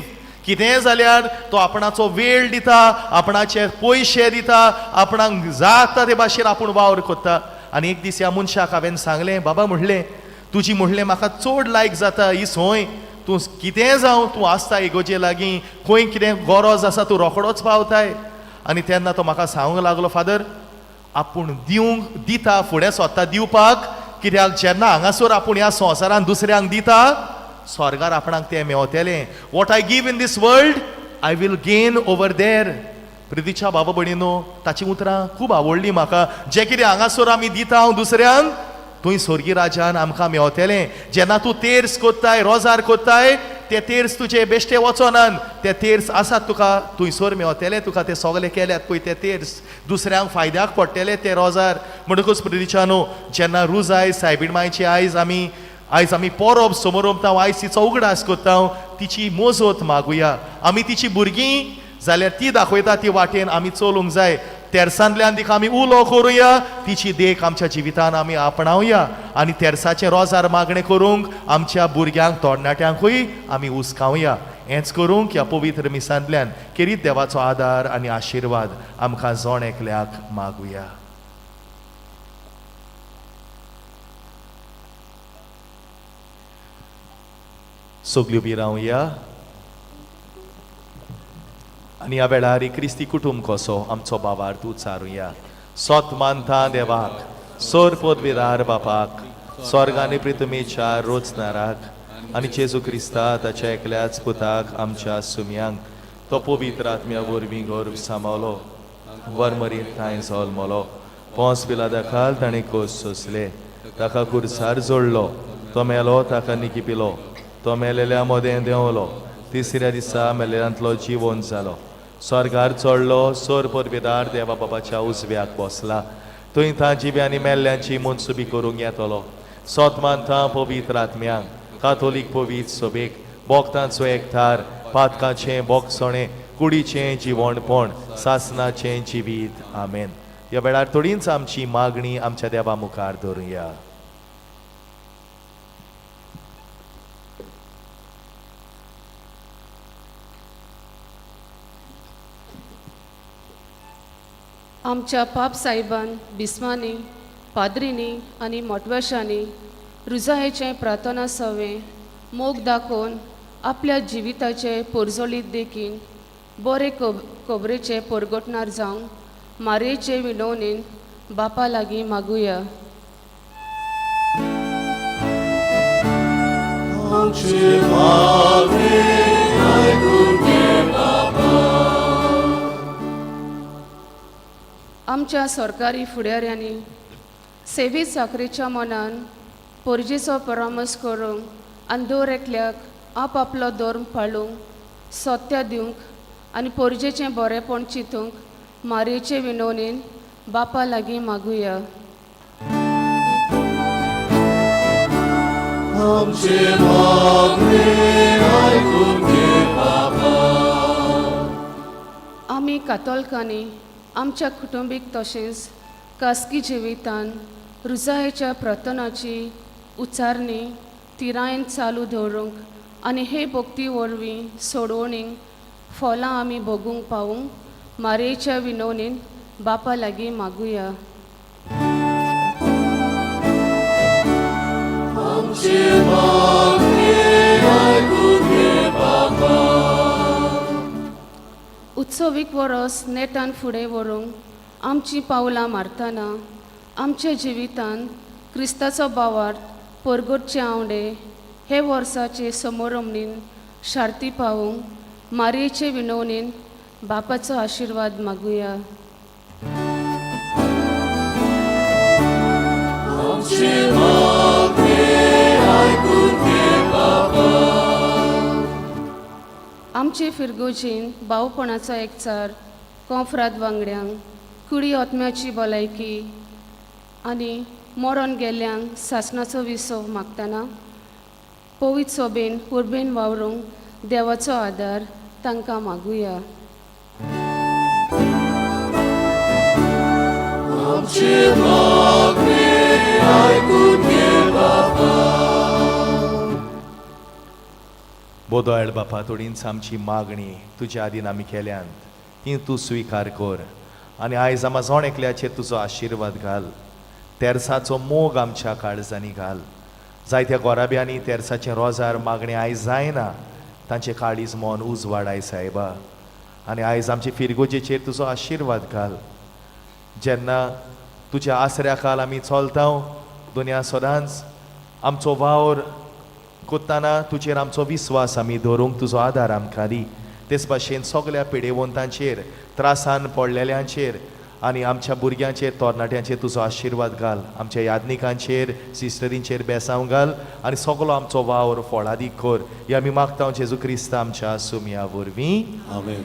S3: कितेंय जाल्यार तो आपणाचो वेळ दिता, आपणाचे पयशे दिता, आपणाक जाता ते भाशेन आपूण वावर कोत्ता. आनी एक दीस ह्या मनशाक हांवें सांगलें, बाबा म्हणलें, तुजी म्हणलें म्हाका चड लायक जाता ही संवय, तूं कितेंय जावं तूं आसता इगोजे लागीं, खंय कितें गरज आसा तूं रोखडोच पावताय. आनी तेन्ना तो म्हाका सांगूंक लागलो, फादर आपूण दिवंक दिता, फुडें सोदता दिवपाक, कित्याक जेन्ना हांगासर आपूण ह्या संवसारान दुसऱ्यांक दिता, स्वर्गार आपणाक तें मेवतलें. What I give in this world I will gain over there. प्रितीच्या बाबा भयणीनो, ताचीं उतरां खूब आवडलीं म्हाका. जें कितें हांगासर आमी दिता हांव दुसऱ्यांक, थंय स्वर्गी राजान आमकां मेवतलें. जेन्ना तूं तेर्स कोत्ताय, रोजार कोत्ताय, ते तेर्स तुजे बेश्टे वचोनात, ते तेर्स आसात तुका थंयसर मेवतले तुका. ते सगळे केल्यात पळय ते तेर्स दुसऱ्यांक फायद्याक पडटले ते रोजार. म्हणटकूच प्रितीच्यानो, जेन्ना रुजाय सायबीण मायची आयज आमी परब समोरमता, आयज तिचो उगडास करता, तिची मोजत मागुया. आमी तिची भुरगीं जाल्यार ती दाखयता ती वाटेन आमी चलूंक जाय. तेर्सांतल्यान तिका आमी उलो करुया, तिची देख आमच्या जिवितान आमी आपणावया आनी तेर्साचें रोजार मागणें करूंक आमच्या भुरग्यांक, तरणाट्यांकूय आमी हुसकावया. हेंच करूंक ह्या पवित्र मिसांतल्यान केरीत देवाचो आदार आनी आशिर्वाद आमकां जण एकल्याक मागुया. सगल्यो उबी रावया आनी ह्या वेळार क्रिस्ती कुटुंब कसो आमचो बाबार उच्चारुया. सोत मानता देवाक, सोर पदवीदार बापाक, स्वर्ग आनी पृथ्वीच्या रोचनाराक, आनी जेजू क्रिस्ता ताच्या एकल्याच पुताक, आमच्या सुम्यांक, तो पवित्र आत्म्या वरवीं गर्भ सांबावलो, वरमरीत थांय जल्मलो, पोंस पिलादा खाल ताणें कोस सोंसले, ताका खुर्सार जोडलो, तो मेलो, ताका निकिपिलो, तो मेलेल्या मदें देंवलो, तिसऱ्या दिसा मेलेल्यांतलो जिवोन जालो, स्वर्गार चडलो, सोर परबेदार देवा बाबाच्या उजव्याक बसला, थंय थां जिव्यांनी मेल्ल्यांची मनसुबी करूंक येतलो. सोत मानता पवित्र आत्म्यांक, काथोलीक पवित्र सोबेक, बोगतांचो एकठार, पातकाचें बोगसणें, कुडीचें जिवणपण, सासनाचें जिवीत. आमेन. ह्या वेळार थोडींच आमची मागणी आमच्या देवा मुखार धरुया.
S8: आमच्या पाप साहेबान, बिस्मांनी, पाद्रींनी आनी मोटवेशांनी रुजायेचें प्रार्थना सवें मोग दाखोवन आपल्या जिविताचे पोरजोळीत देखीन बरे खबरेचे परगटणार जावंक मारयेचे विनवणेन बापा लागीं मागुया.
S1: आमचे मागणें आयकून घे बापा.
S8: आमच्या सरकारी फुडाऱ्यांनी सेवेत साकरेच्या मनान पोरजेचो परामर्श करूंक आनी दर एकल्याक आप आपलो धर्म पाळूंक सत्या दिवंक आनी पोरजेचें बरेंपण चिंतूंक मारयेचे विनवणेन बापा लागीं मागुया.
S2: आमचें मागणें आयकून घे बापा.
S8: आमी कातोलकांनी आमच्या कुटुंबीक तशेंच खासगी जिवितान रुजायेच्या प्रार्थनाची उच्चारणी तिरायेन चालू दवरूंक आनी हे भक्ती वरवीं सोडवणीक फलां आमी भोगूंक पावूंक मारयेच्या विनवणीन बापा लागीं मागुया.
S2: आमचें मागणें आयकून घे बापा.
S8: उत्सवीक वरस नेटान फुडें व्हरूंक आमचीं पावलां मारतना आमच्या जिवितान क्रिस्ताचो बावार्थ परगटचे आंवडे हे वर्साचे समोरमणीन शार्ती पावूंक मारयेचे विनवणीन बापाचो आशिर्वाद मागुया.
S2: आमचें मागणें आयकून घे बापा.
S8: आमचे फिरगोजीन भावपणाचो एकचार कोंफ्राद वांगड्यांक कुडी आत्म्याची भलायकी आनी मरण गेल्ल्यांक सासणाचो विसव मागतना पवित्र सोबेन उर्बेन वावरूंक देवाचो आदार तांकां मागुया.
S2: आमचें मागणें आयकून घे बापा.
S3: बोदोळ बापा, थोडींच आमची मागणी तुज्या आदीन आमी केल्यांत ती तूं स्विकार कर आनी आयज आमा जण एकल्याचेर तुजो आशिर्वाद घाल. तेर्साचो मोग आमच्या काळजांनी घाल. जायत्या गोराब्यांनी तेर्साचें रोजार मागणें आयज जायना, तांचें काळीज मन उजवाडाय सायबा. आनी आयज आमचे फिरगोजेचेर तुजो आशिर्वाद घाल. जेन्ना तुज्या आसऱ्या खाल आमी चलता, दुनिया सदांच आमचो वावर कोत्ताना तुजेर आमचो विस्वास आमी दवरूंक तुजो आदार आमकां दी. तेच भाशेन सगल्या पिडेवंतांचेर, त्रासान पडलेल्यांचेर आनी आमच्या भुरग्यांचेर, तरणाट्यांचेर तुजो आशिर्वाद घाल. आमच्या यादनिकांचेर, सिस्टरींचेर बेसांव घाल आनी सगलो आमचो वावर फळादीक कर. हे आमी मागता जेजू क्रिस्ता आमच्या सुमया वरवीं.
S1: आमेन.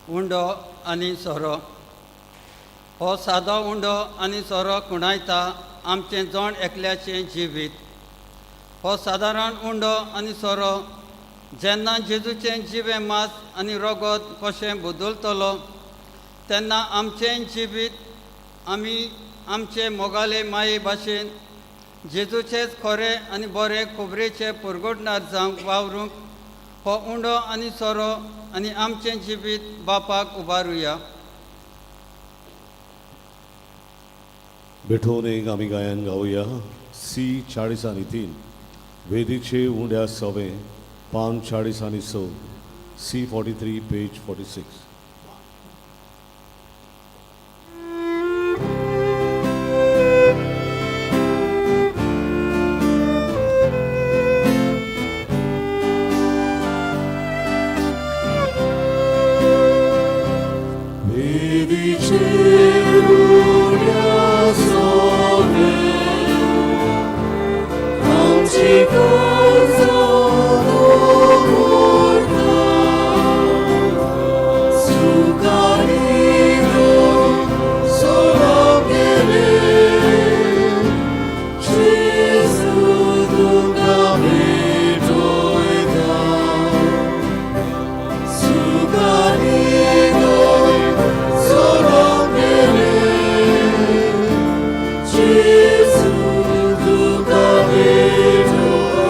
S9: उंडो आनी सोरो. हो सादो उंडो आनी सोरो खुणायता आमचें जण एकल्याचें जिवीत. हो सादारण उंडो आनी सोरो जेन्ना जेजूचें जिवें मांस आनी रगत कशें बदलतलो तेन्ना आमचें जिवीत आमी आमचे मोगाले माये भाशेन जेजूचेच खरें आनी बरें खबरेचे परगटणार जावंक वावरूंक हो उंडो आनी सोरो आनी आमचें जिवीत बापाक उबारुया.
S1: भेटोवन एक आमी गायन गावया. सी 43, वेदीचे उंड्या सवे, पान 46, सी 43 पेज 46.
S2: Jesu, tu capito.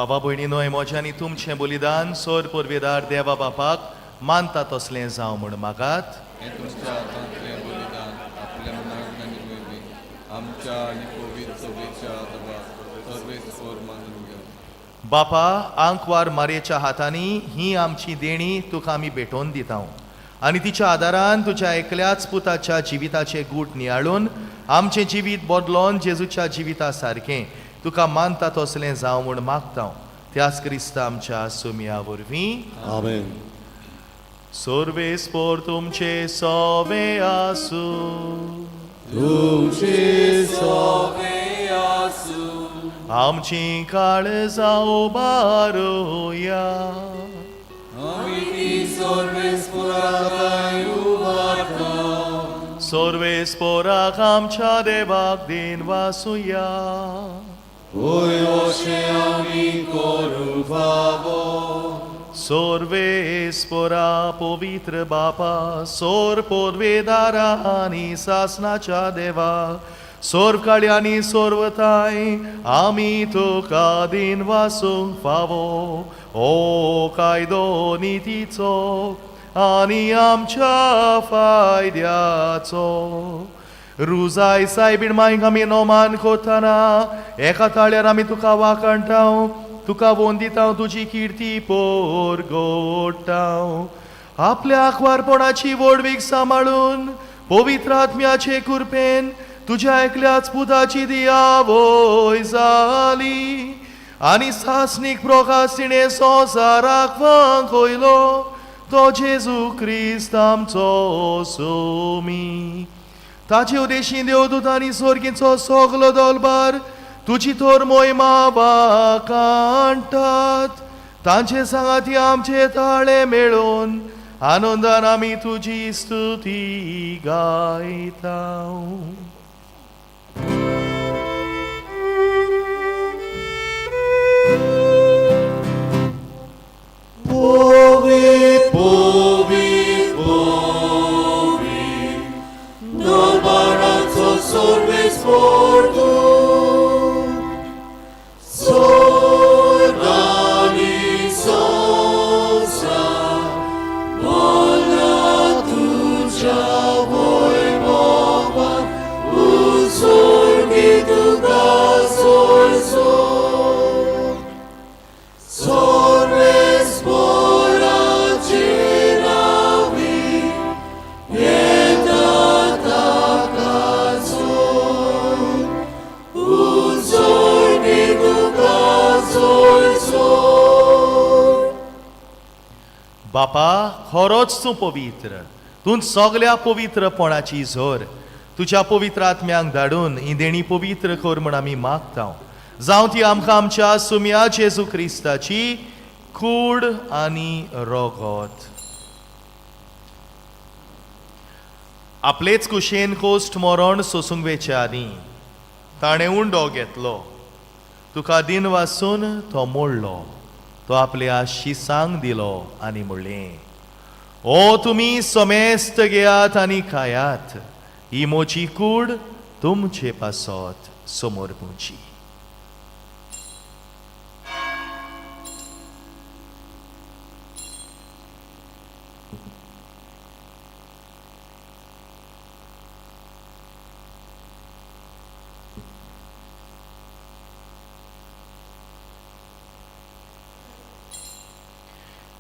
S3: बाबा भयणीनो हें म्हजें आनी तुमचें बलिदान सोर पुर्वेदार देवा बापाक मानता तसलें जावं म्हूण मागात.
S10: हें तुमच्या हातांतलें बलिदान आपल्या मनाक आनी वरवीं आमच्या आनी पवित्र सभेच्या दबाक सर्वेस्पर मानून घेवं.
S3: बापा, आंकवार मारयेच्या हातांनी ही आमची देणी तुका आमी भेटोवन दिता आनी तिच्या आदारान तुज्या एकल्याच पुताच्या जिविताचे गूट नियाळून आमचें जिवीत बदलोन जेजूच्या जिविता सारकें तुका मानता तसलें जावं म्हूण मागता, त्याच क्रिस्ता आमच्या सुमया वरवीं.
S1: आमेन.
S3: सर्वेस्पोर तुमचे सोवे आसूं.
S1: तुमचे
S3: आमची काळजां उबारुया. सर्वेस्पोराक आमच्या देवाक दिन वासुया.
S1: होय, अशें आमी करूंक फावो.
S3: सर्वेस्पोरा, पवित्र बापा, सोर पोरवेदारा आनी सासनाच्या देवा, सोर काळ्यांनी सोरवताय आमी तुका दिन वासूंक फावो. ओ कायदो नितीचो आनी आमच्या फायद्याचो. रुजाय सायबीण मायक आमी नोमान कोताना एका ताळ्यार आमी तुका वाखाणटाव, तुका वंदिताव, तुजी किर्ती पोरगोटाव. आपल्या आंकवारपणाची व्हडवीक सांबाळून पवित्र आत्म्याचे कृपेन तुज्या एकल्याच पुताची दियावय जाली आनी सासणीक प्रकाश तिणें संवसाराक वांकयलो, तो जेजू क्रिस्त आमचो सोमी. ताचे उदेशी देवदूत आनी स्वर्गीचो सगलो दलबार तुजी थोर मोहिमा वाखाणटात. तांचे सांगाती आमचे ताळे मेळोवन आनंदान आमी तुजी स्तुती गायता.
S2: Povi, povi, povi, दरबाराचो सर्वेस्पोर तूं, स्वर्ग आनी संवसार भरला तुज्या वैभवान, उत्सर्गी तुका सोयसोर. सर्वेस्पोराचे नांवी येता ताका सोय, उत्सर्गी तुका सोयसोर.
S3: बापा, खरोच तूं पवित्र, तूं सगल्या पवित्रपणाची झर. तुज्या पवित्र आत्म्यांक धाडून ही देणी पवित्र कर म्हण आमी मागता. जावं ती आमकां आमच्या सुम्या जेजू क्रिस्ताची कूड आनी रोगत. आपलेच कुशेन कोश्ट मरण सोसूंक वेचे आदीं ताणें उंडो घेतलो, तुका दिन वासून तो मोडलो, तो आपल्या शिसांक दिलो आनी म्हणलें, ओ तुमी समेस्त घेयात आनी खायात, ही म्हजी कूड तुमचे पासत समर्पुची.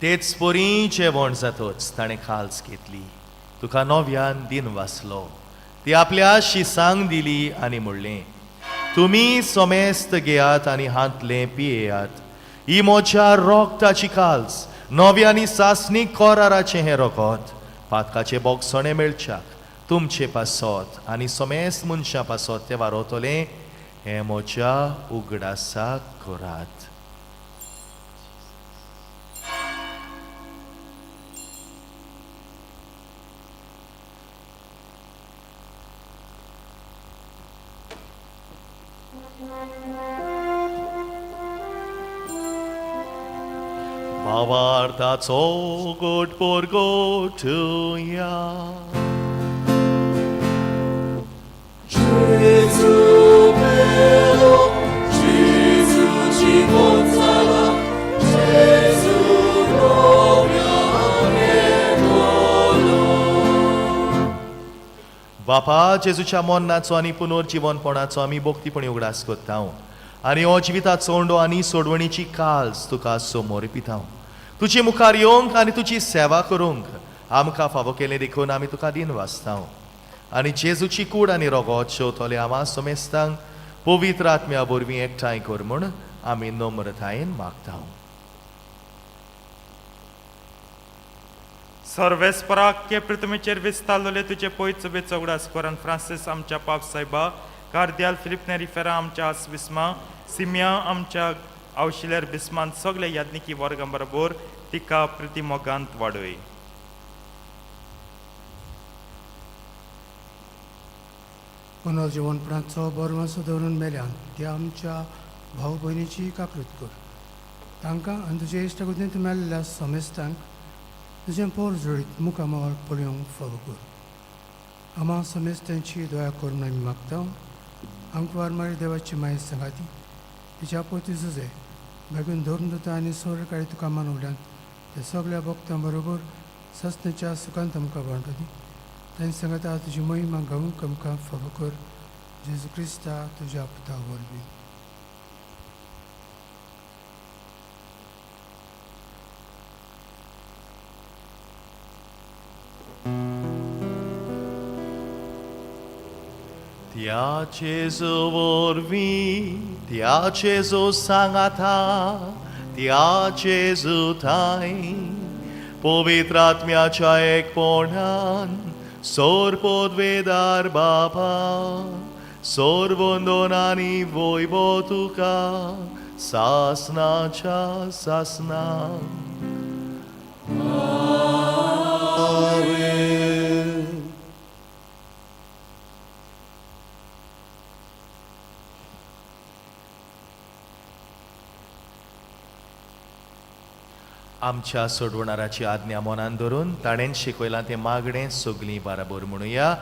S3: तेच परी जेवण जातच ताणें खाल्स घेतली, तुका नव्यान दिन वाचलो, ती आपल्या शिसांक दिली आनी म्हणलें, तुमी समेस्त घेयात आनी हांतलें पियेयात, ही म्हज्या रोगताची काल्स, नव्या आनी सासणीक कराराचें हें रोगत पातकाचें बोगसणें मेळच्याक तुमचे पासत आनी समेस्त मनशां पासत तें वारवतलें. हें म्हज्या उगडासाक करात. भावार्थाचो गोट पोरगोटुया.
S2: Gesù bello, Gesù ci consola.
S3: बापा, जेजूच्या मरणाचो आनी पुनर्जिवनपणाचो आमी भक्तीपणी उगडास करता आनी हो जिविताचो उंडो आनी सोडवणीची काल्स तुका समोर पिता. तुजे मुखार येवंक आनी तुजी सेवा करूंक आमकां फावो केलें देखून आमी तुका दिन वाचता. आनी जेजूची कूड आनी रोगोत शेवतले आमा समेस्तांक पवित्र आत्म्या वरवीं एकठांय कर म्हूण आमी नम्रतायेन मागता.
S11: सर्वेस्पराक के पृथ्वीचेर विस्तारलेले तुजे पयत सभेचो उगडास करून फ्रांसीस आमच्या पाप सायबा, कार्दियाल फिलिप नेरी फेरा आमच्या आसविस्मा, सिमिया आमच्या आवशिल्यार बिस्मान सगळे याज्ञिकी वर्गां बरोबर तिका प्रिती मोगांत वाडय.
S12: पुनर्जिवनपणाचो बरवासो दवरून मेल्यान त्या आमच्या भाव भयणीची काकृत कर. तांकां आनी तुजे इश्टागतींत मेल्ल्या समेस्तांक तुजें पोर जोडीत मुखामळ पळोवंक फावो कर. आमा समेस्तांची दया करून आमी मागता. आमकां वारमारी देवाची माय सांगाती तिच्या पोती जुजे बेगीन धरून दिता आनी सोर तुका मानवल्यान ते सगळ्या भक्तां बरोबर सस्तेच्या सुखांत आमकां वांटो दी. तांचे सांगाता तुजी महिमा गावूंक आमकां फावो कर. जेजू क्रिस्ता तुज्या पुता वरवीं.
S3: त्या जेजू वरवीं, त्या जेजू सांगाता, त्या जेजू ठांय पवित्र आत्म्याच्या एकपणान सोर पदवेदार बापा, सोर वंदन आनी वैभव तुका सासनाच्या सासना. आमच्या सोडवणाराची आज्ञा मनान धरून ताणें शिकयलां तें मागणें सगलीं बाराबर म्हणुया.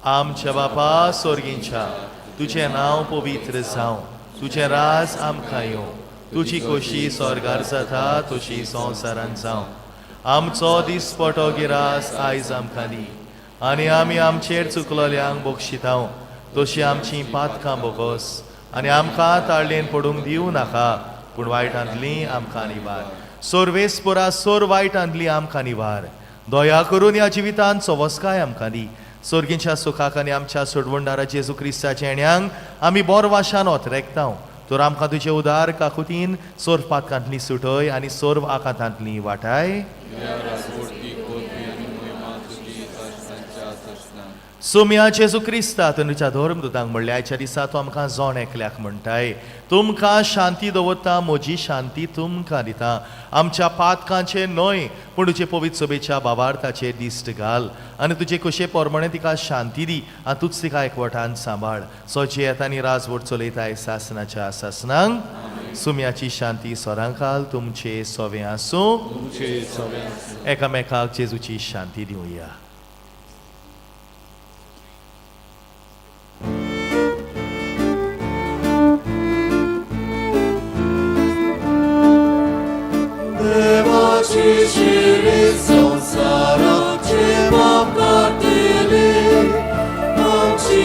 S3: आमच्या बापा सोर्गींच्या, तुजें नांव पवित्र जावं, तुजें राज आमकां येवं, तुजी खोशी स्वर्गार जाता तशी संवसारान जावं. आमचो दिसपटो गिरास आयज आमकां दी आनी आमी आमचेर चुकलोल्यांक बक्षितांव तशी आमची पातकां बोगस आनी आमकां ताळ्ळेन पडूंक दिवं नाका, पूण वायटांतली आमकां निवार. सोरवेसपोरा सोर वायटांतली आमकां निवार. दया करून ह्या जिवितांत सवस्काय आमकां दी. सोर्गींच्या सुखाक आनी आमच्या सोडवणदारा जेजू क्रिस्ताच्या येण्यांक आमी बोर वाशान ओतरेकतांव. तर आमकां तुजे उदार काकुतीन सोर पातकांतली सुटय आनी सोर्व आकांतांतली वाटाय. सोम्या जेजू क्रिस्ता तुमच्या धर्मदूतांक म्हणलें, आयच्या दिसा तूं आमकां जोण एकल्याक म्हणटाय, तुमकां शांती दवरता, म्हजी शांती तुमकां दिता. आमच्या पातकांचे न्हय पूण तुजे पवित्र सभेच्या बाबार्थाचेर दिश्ट घाल आनी तुजे खोशे प्रमाणे तिका शांती दी आनी तूंच तिका एकवटान सांबाळ. सो जियेता आनी राजवट चलयताय सासनाच्या सासनांक. सुम्याची शांती सोरांकाल तुमचे सोवे आसूं. एकामेकाक जेजूची शांती दिवया.
S2: देवाची शिरी संवसाराचे पाप काडटली, आमची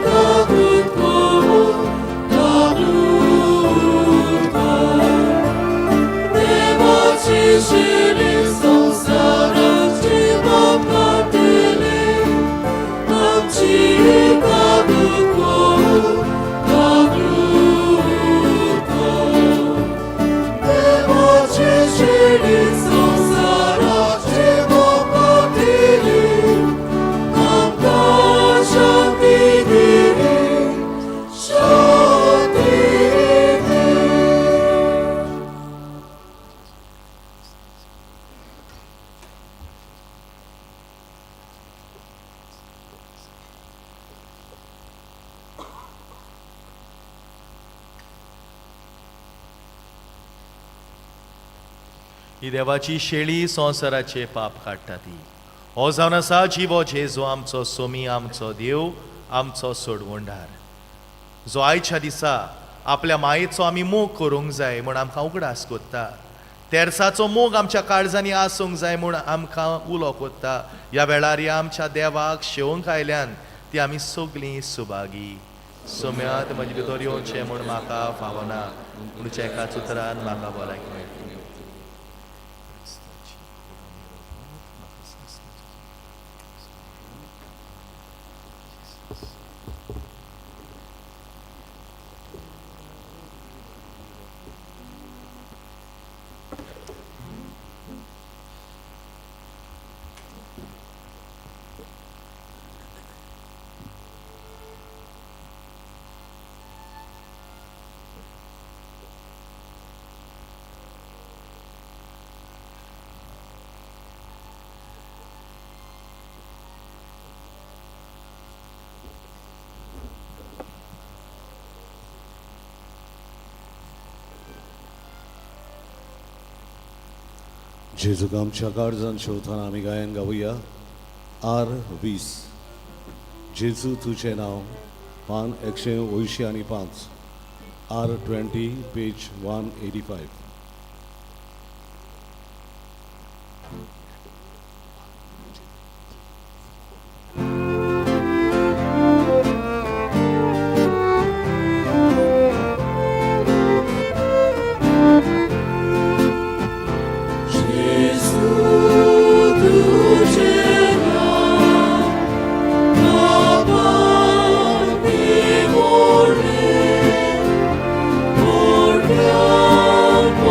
S2: काकूत करून काकूत कर. देवाची शिरी संवसाराचे पाप काडटली, आमची काकूत करून काकूत कर. देवाची शिरी संवसाराचे पाप काडटली, आमकां शांती दी, शांती दी.
S3: ही देवाची शेळी संवसाराचे पाप काडटा ती. हो जावन आसा जिवो जेजू आमचो सोमी, आमचो देव, आमचो सोडवणदार, जो आयच्या दिसा आपल्या मायेचो आमी मोग करूंक जाय म्हूण आमकां उगडास कोत्ता. तेर्साचो मोग आमच्या काळजांनी आसूंक जाय म्हूण आमकां उलो कोत्ता. ह्या वेळार ह्या आमच्या देवाक शेवंक आयल्यान ती आमी सगळीं सुभागी. सोम्यात म्हजे भितर येवचें म्हूण म्हाका फावना, पूण एकाच उतरान म्हाका भलायकी मेळटली.
S1: जेजूक आमच्या काळजान शेवताना आमी गायन गावया आर 20. जेजू तुजें नांव, पान 185, आर 20, पेज 185.
S2: Lord,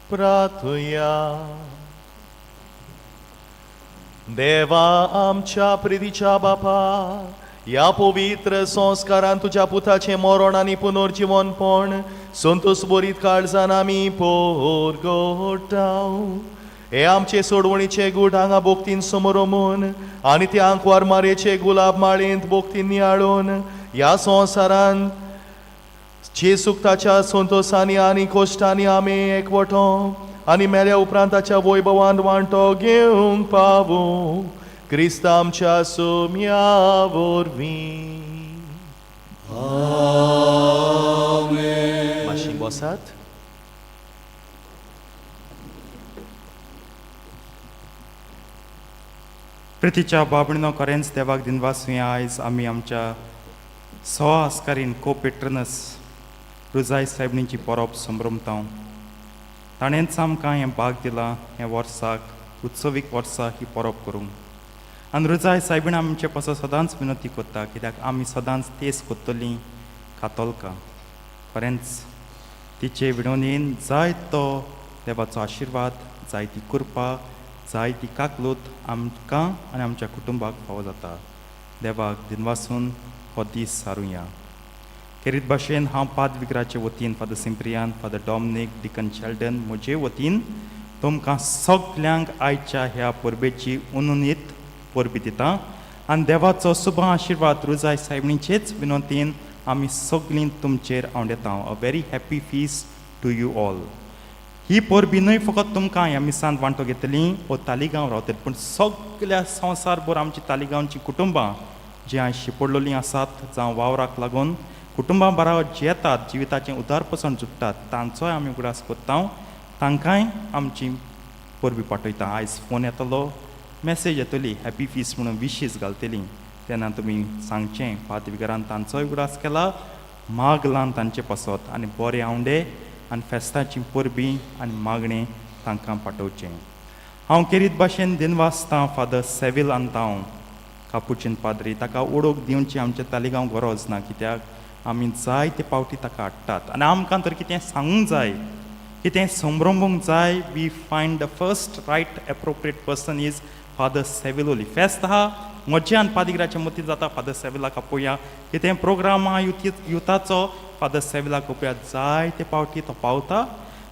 S3: प्रार्थुया. देवा आमच्या प्रितीच्या बापा, ह्या पवित्र संस्कारान तुज्या पुताचें मरण आनी पुनर्जिवनपण संतोष बरीत काळजान आमी पोरगोटाव. हे आमचे सोडवणीचे गूट हांगा भोक्तीन समरोमून आनी ते आंकवार मारयेचे गुलाब माळेंत भोक्तीन नियाळून ह्या संवसारान जेसूक ताच्या संतोसांनी आनी कोश्टांनी आमी एकवटो आनी मेल्या उपरांत ताच्या वैभवान वांटो घेवंक पावूं, क्रिस्त आमच्या सोम्या वरवीं. मातशी बसात.
S11: प्रितीच्या बाबणीनो, खरेंच देवाक दिनवासुया. आयज आमी आमच्या सो आस्कारीन को पेट्रनस रुजाय सायबणीची परब संभ्रमता. ताणेंच आमकां हें भाग दिलां हें वर्साक, उत्सवीक वर्सा ही परब करूंक. आनी रुजाय सायबीण आमचे पासत सदांच विनंती करता, कित्याक आमी सदांच तेज कोत्तलीं कातोलकां. खरेंच तिचे विणवणेन जाय तो देवाचो आशिर्वाद, जाय ती कृपा, जाय ती काकलूत आमकां आनी आमच्या कुटुंबाक फावो जाता. देवाक दिनवासून हो दीस सारुया. खेरीत भाशेन हांव पादविगराचे वतीन, father Cyprian, father Dominic, deacon Sheldon, म्हजे वतीन तुमकां सगल्यांक आयच्या ह्या परबेची उनुनीत परबी दिता आनी देवाचो शुभ आशिर्वाद रुजाय सायबणीचेच विनोतीन आमी सगळीं तुमचेर आंवडेता. A very happy feast to you all. ही परबी न्हय फकत तुमकां ह्या मिसांत वांटो घेतली वो तालिगांव रावतली, पूण सगल्या संवसारभर आमची तालिगांवची कुटुंबां जीं आयज शिपडलेलीं आसात जावं वावराक लागून कुटुंबां बराबर जियेतात, जिविताचें उदारपसण जुडटात, तांचोय आमी उगडास करता. तांकांय आमची परबी पाठयता. आयज फोन येतलो, मॅसेज येतली, हॅपी फीस्ट म्हणून विशीस घालतली. तेन्ना तुमी सांगचें, पादविगारान तांचोय उगडास केला, मागलान तांचे पासत आनी बरे आंवडे आनी फेस्ताची परबी आनी मागणें तांकां पाठोवचें. हांव केरीत भाशेन दिनवासतां फादर सेवील आंतांव कापुचीन पाद्री. ताका ओळख दिवची आमच्या तालिगांव गरज ना, कित्याक आमी जायते पावटी ताका हाडटात आनी आमकां तर कितें सांगूंक जाय, कितें संभ्रमूंक जाय, we find the first right appropriate person is Father Sevil only. फेस्त आहा, म्हज्या आनी पादिगराच्या मतींत जाता, फादर सेविलाक आपोवया. कितें प्रोग्राम आहा युती युथाचो, फादर सेविलाक आपोवया. जायते पावटी तो पावता.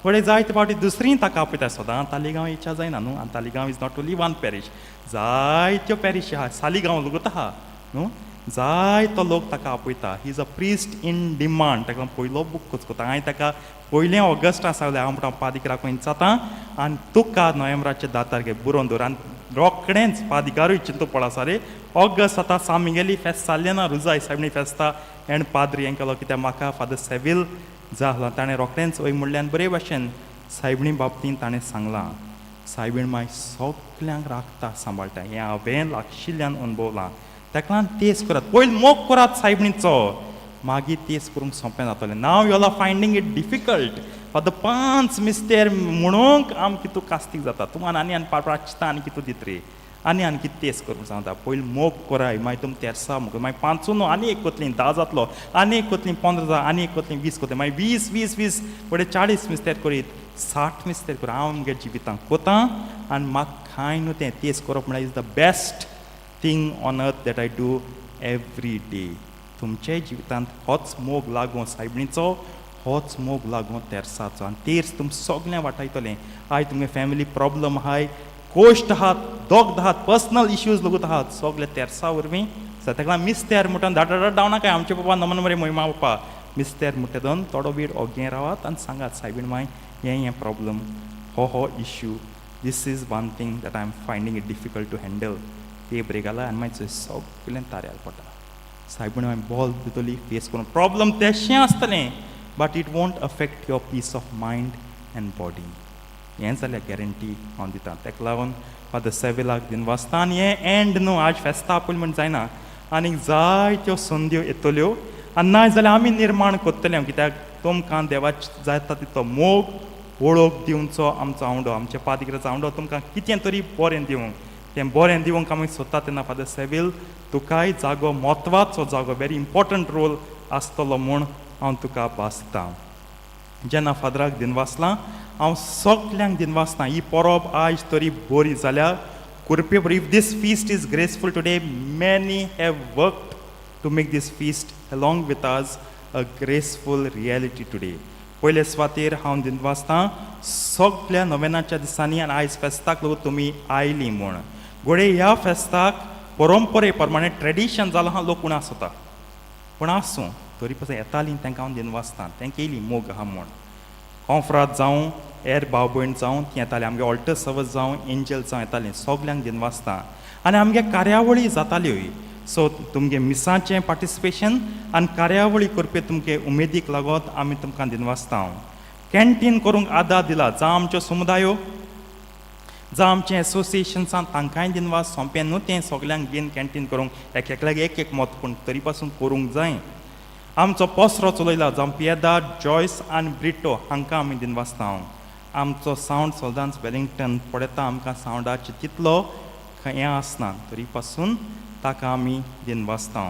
S11: फुडें जायते पावटी दुसरीय ताका आपयता. सदां तालिगांव इच्छा जायना न्हू. आनी Taleigao is not only one parish, जायत्यो पॅरिश आहा, सालिगांव लोकूत आहा न्हू. जायतो लोक ताका आपयता. He is a priest in demand. ताका पयलो बूक करता. हांवें ताका पयलें ऑगस्टा सांगलें, हांव म्हणटा पादिकराक खंय जाता आनी तुका नोव्हेंबराचे 10 तारखेक बरोवन दवर. आनी रोखडेंच पादिकारूय चिंतू पडला आसा रे, ऑगस्ट आतां सामगेली फेस्त जाल्लें ना, रुजाय सायबणी फेस्ता एंड पाद्री हें केलो, कित्याक म्हाका फादर सेवील जालो. ताणें रोखडेंच वय म्हणलें आनी बरे भाशेन सायबणी बाबतीन ताणें सांगलां. सायबीण माय सगल्यांक राखता, सांबाळटा, हें हांवें लागशिल्ल्यान अणभवलां. ताका लागून तेज करात, पयलीं मोग करात सायबणीचो, मागीर तेज करूंक सोंपें जातलें. Now you are finding it difficult. Father पांच मिस्तेर म्हणूंक आमकां कितू कास्तीक जाता. तुमकां आनी आनी प्राचिता आनी कितू दित रे, आनी आनी कितें तेज करूंक सांगता. पयलीं मोग कराय, मागीर तुमी तेरसां मोग, मागीर पांचू न्हू, आनी एक कोतली 10 जातलो, आनी एक कोतली 15 जाता, आनी एक कोतली 20 कोतली, मागीर 20 20 20, फुडें 40 मिस्तेर करीत, 60 मिस्तेर करीत. हांव म्हगे जिवितांत कोतां आनी म्हाका कांय न्हू तें तेज करप म्हळ्यार is the best thing on earth that I do every day. तुमच्याय जिवितांत होच मोग लागूं सायबणीचो, होच मोग लागूं तेरसाचो आनी तेर्स तुम सगळें वाटायतलें. आयज तुमगे फॅमिली प्रॉब्लम आहाय, कोश्ट आहात, दोग आहात, पर्सनल इश्यूज लोकूत आहात, सगळे तेरसा वरवीं. ताका लागून मिस्तेर म्हणटा धाड धाड धांवनाकाय. आमचे पप्पा नमन मरे महिमा पप्पा. मिस्तेर म्हणटा दोन थोडो वेळ ओगे रावात आनी सांगात, सायबीण माय, हें हें प्रॉब्लम, हो हो issue, this is one thing that I am finding it difficult to handle. ते ब्रेक घाला आनी मागीर सगळें ताऱ्यार पडटा. सायबीण मागीर बॉल दितली फेस करून. प्रॉब्लम तेशें आसतलें, but it won't affect your peace of mind and body. हें जाल्यार गॅरंटी हांव दितां. ताका लागून फादर सेविलाक दिनवासता. आनी हें एंड न्हू, आज फेस्तां आपयल म्हण जायना, आनीक जायत्यो संद्यो येतल्यो आनी ना जाल्यार आमी निर्माण करतले, कित्याक तुमकां देवाच जाता तितलो मोग वळख दिवचो आमचो आवंडो, आमच्या पादिगराचो आवंडो, तुमकां कितें तरी बरें दिवंक. तें बरें दिवंक आमी सोदता तेन्ना फादर सेवील तुकाय जागो, म्हत्वाचो जागो, व्हेरी इम्पोर्टंट रोल आसतलो म्हूण हांव तुका भासतां. जेन्ना फादराक दिनवासलां, हांव सगल्यांक दिनवासता. ही परब आयज तरी बरी जाल्या कुरपे. If this feast is graceful today, many have worked to make this feast along with us a graceful reality today. पयले सुवातेर हांव दिनवासता सगल्या नोवेनाच्या दिसांनी आनी आयज फेस्ताक लागून तुमी आयली म्हूण. घडये ह्या फेस्ताक परंपरे प्रमाणे ट्रेडिशन जालां आहा, लोक उणो आसता, पूण आसूं, तरी पसून येतालीं, तांकां हांव दिनवासता. तांकां येयली मोग आहा म्हूण. कॉंफ्राद जावं, हेर भाव भयण जावं, तीं येतालीं. आमगे ऑल्टर सर्वस जावं, एंजल जावं, येतालीं. सगल्यांक दिनवासता. आनी आमगे कार्यावळी जाताल्योय. सो तुमगे मिसाचें पार्टिसिपेशन आनी कार्यावळी करपी तुमगे उमेदीक लागत आमी तुमकां दिनवासता. कॅन्टीन करूंक आदार दिला जावं आमच्यो समुदायो, जावं आमचें एसोसिएशन्सान, तांकांय दिनवास. सोंपें न्हू तें सगल्यांक घेवन कॅन्टीन करूंक, एक एकल्याक एक एक मत, पूण तरी पासून करूंक जाय. आमचो पसरो चलयला जावं पियेदा, जॉयस आनी ब्रिटो, हांकां आमी दिनवासता. आमचो सावंड सदांच वेलिंगटन पळयता. आमकां सावंडाचें तितलो हें आसना, तरी पासून ताका आमी दिनवासता.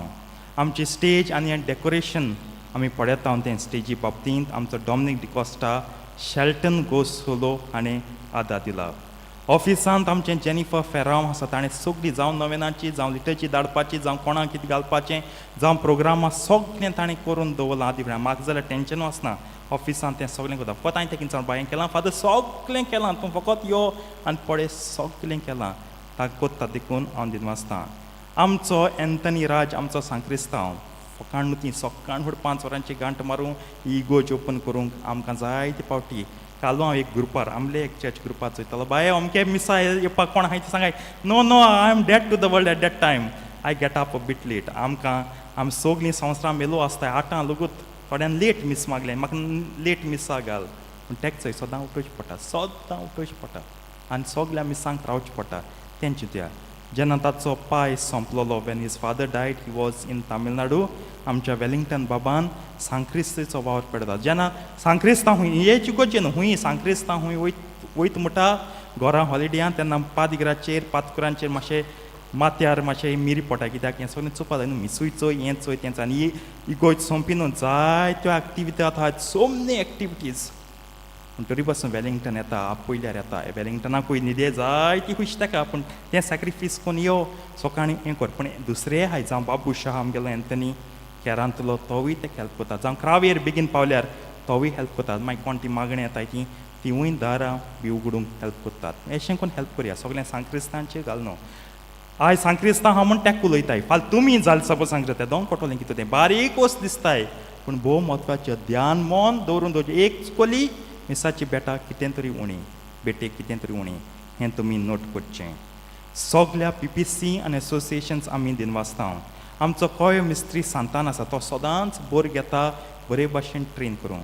S11: आमची स्टेज आनी डेकोरेशन आमी पळयता, तें स्टेजी बाबतींत आमचो डॉमनीक डिकॉस्टा, शेल्टन गोसोलो हाणें आदार दिला. ऑफिसांत आमचें जेनिफर फेरांव आसा, ताणें सगळीं जावं नवेनाची, जावं लिटर्जी धाडपाची, जावं कोणाक कितें घालपाचें, जावं प्रोग्रामां, सगळें ताणें करून दवरलां आदी. म्हाका जाल्यार टेंशनूय आसना. ऑफिसांत तें सगळें करता. फकत हांवें तेका विचार, बाय, केलां फादर? सगळें केलां, तूं फकत यो आनी पळय, सगळें केलां. ताका कोत्ता देखून हांव दिनवासता. आमचो एंथनी राज, आमचो सांक्रिस्तांव, फकाण न्हू ती. सकाळ फुडें 5 वरांची घांट मारूं इगोर्ज ओपन करूंक आमकां जायते फावटी. कालू हांव एक ग्रुपार, आमले एक चर्च ग्रुपार चोयतालो, बाय, अमके मिसा येवपाक कोण आहाय ते सांगाय. No, no, I am dead to the world at that time. I get up a bit late. आमकां आमी सगळीं संवसारां मेलो आसताय 8आं लगूत. थोड्यान लेट मीस मागलें, म्हाका लेट मिसा घाल. पूण तेक चोय, सदां उठोवचें पडटा, सदां उठोवचें पडटा आनी सगल्या मिसांक रावचें पडटा. तें चिंतया. जेन्ना ताचो पाय सोंपलोलो, when his father died, he was in Tamil Nadu. आमच्या वेलिंगटन बाबान सांक्रिस्तीचो वावर पडटा. जेन्ना सांक्रिस्तांव हुंय हे इगोर्जे न्हू, हुंय सांक्रिस्तांव हुंय वयत वयत म्हणटा घोरां हॉलिडेयान, तेन्ना पादिगराचेर, पातकुरांचेर मातशें माथ्यार मातशें मिरी पडटा, कित्याक हें सगळें चोवपा जाय न्हू, मिसूय चोय, हें चोय, तें चोय. आनी इगोर्ज सोंपी न्हू, जायत्यो एक्टिविटी आहात, सो मेनी एक्टिविटीज. पूण तरी पासून वेलिंगटन येता, आपयल्यार येता. वेलिंगटनाकूय न्हिदे जायती खुशी ताका, पूण तें सॅक्रिफीस करून यो सकाळीं हें कर. पूण दुसरें आहाय, जावं बाबू शाह आमगेलो एंथनी केरांतलो, तोवूय तेका हेल्प करता. जावं क्रावेर बेगीन पावल्यार तोवूय हेल्प करता. मागीर कोण ती मागणें येताय, ती तिवूय दारां बी उगडूंक हेल्प करतात. अशें करून हेल्प करया सगळें सांक्रिस्तांचेर घाल न्हू. आयज सांक्रिस्तांव हांव म्हूण तेका उलयताय, फाल्यां तुमी जाले सपोज सांक्रिस्तांव, तेदोन कळटलें कितें तें. बारीक वस्त दिसताय पूण भोव म्हत्वाचें. ध्यान मन दवरून दवरचें. एक चुकली मिसाची बेटा कितें तरी उणी, बेटेक कितें तरी उणी, हें तुमी नोट करचें. सगल्या पीपीसी आनी एसोसिएशन्स आमी दिनवासता. आमचो कोय मिस्त्री सांतान आसा, तो सदांच बोर घेता बरे भाशेन ट्रेन करूंक,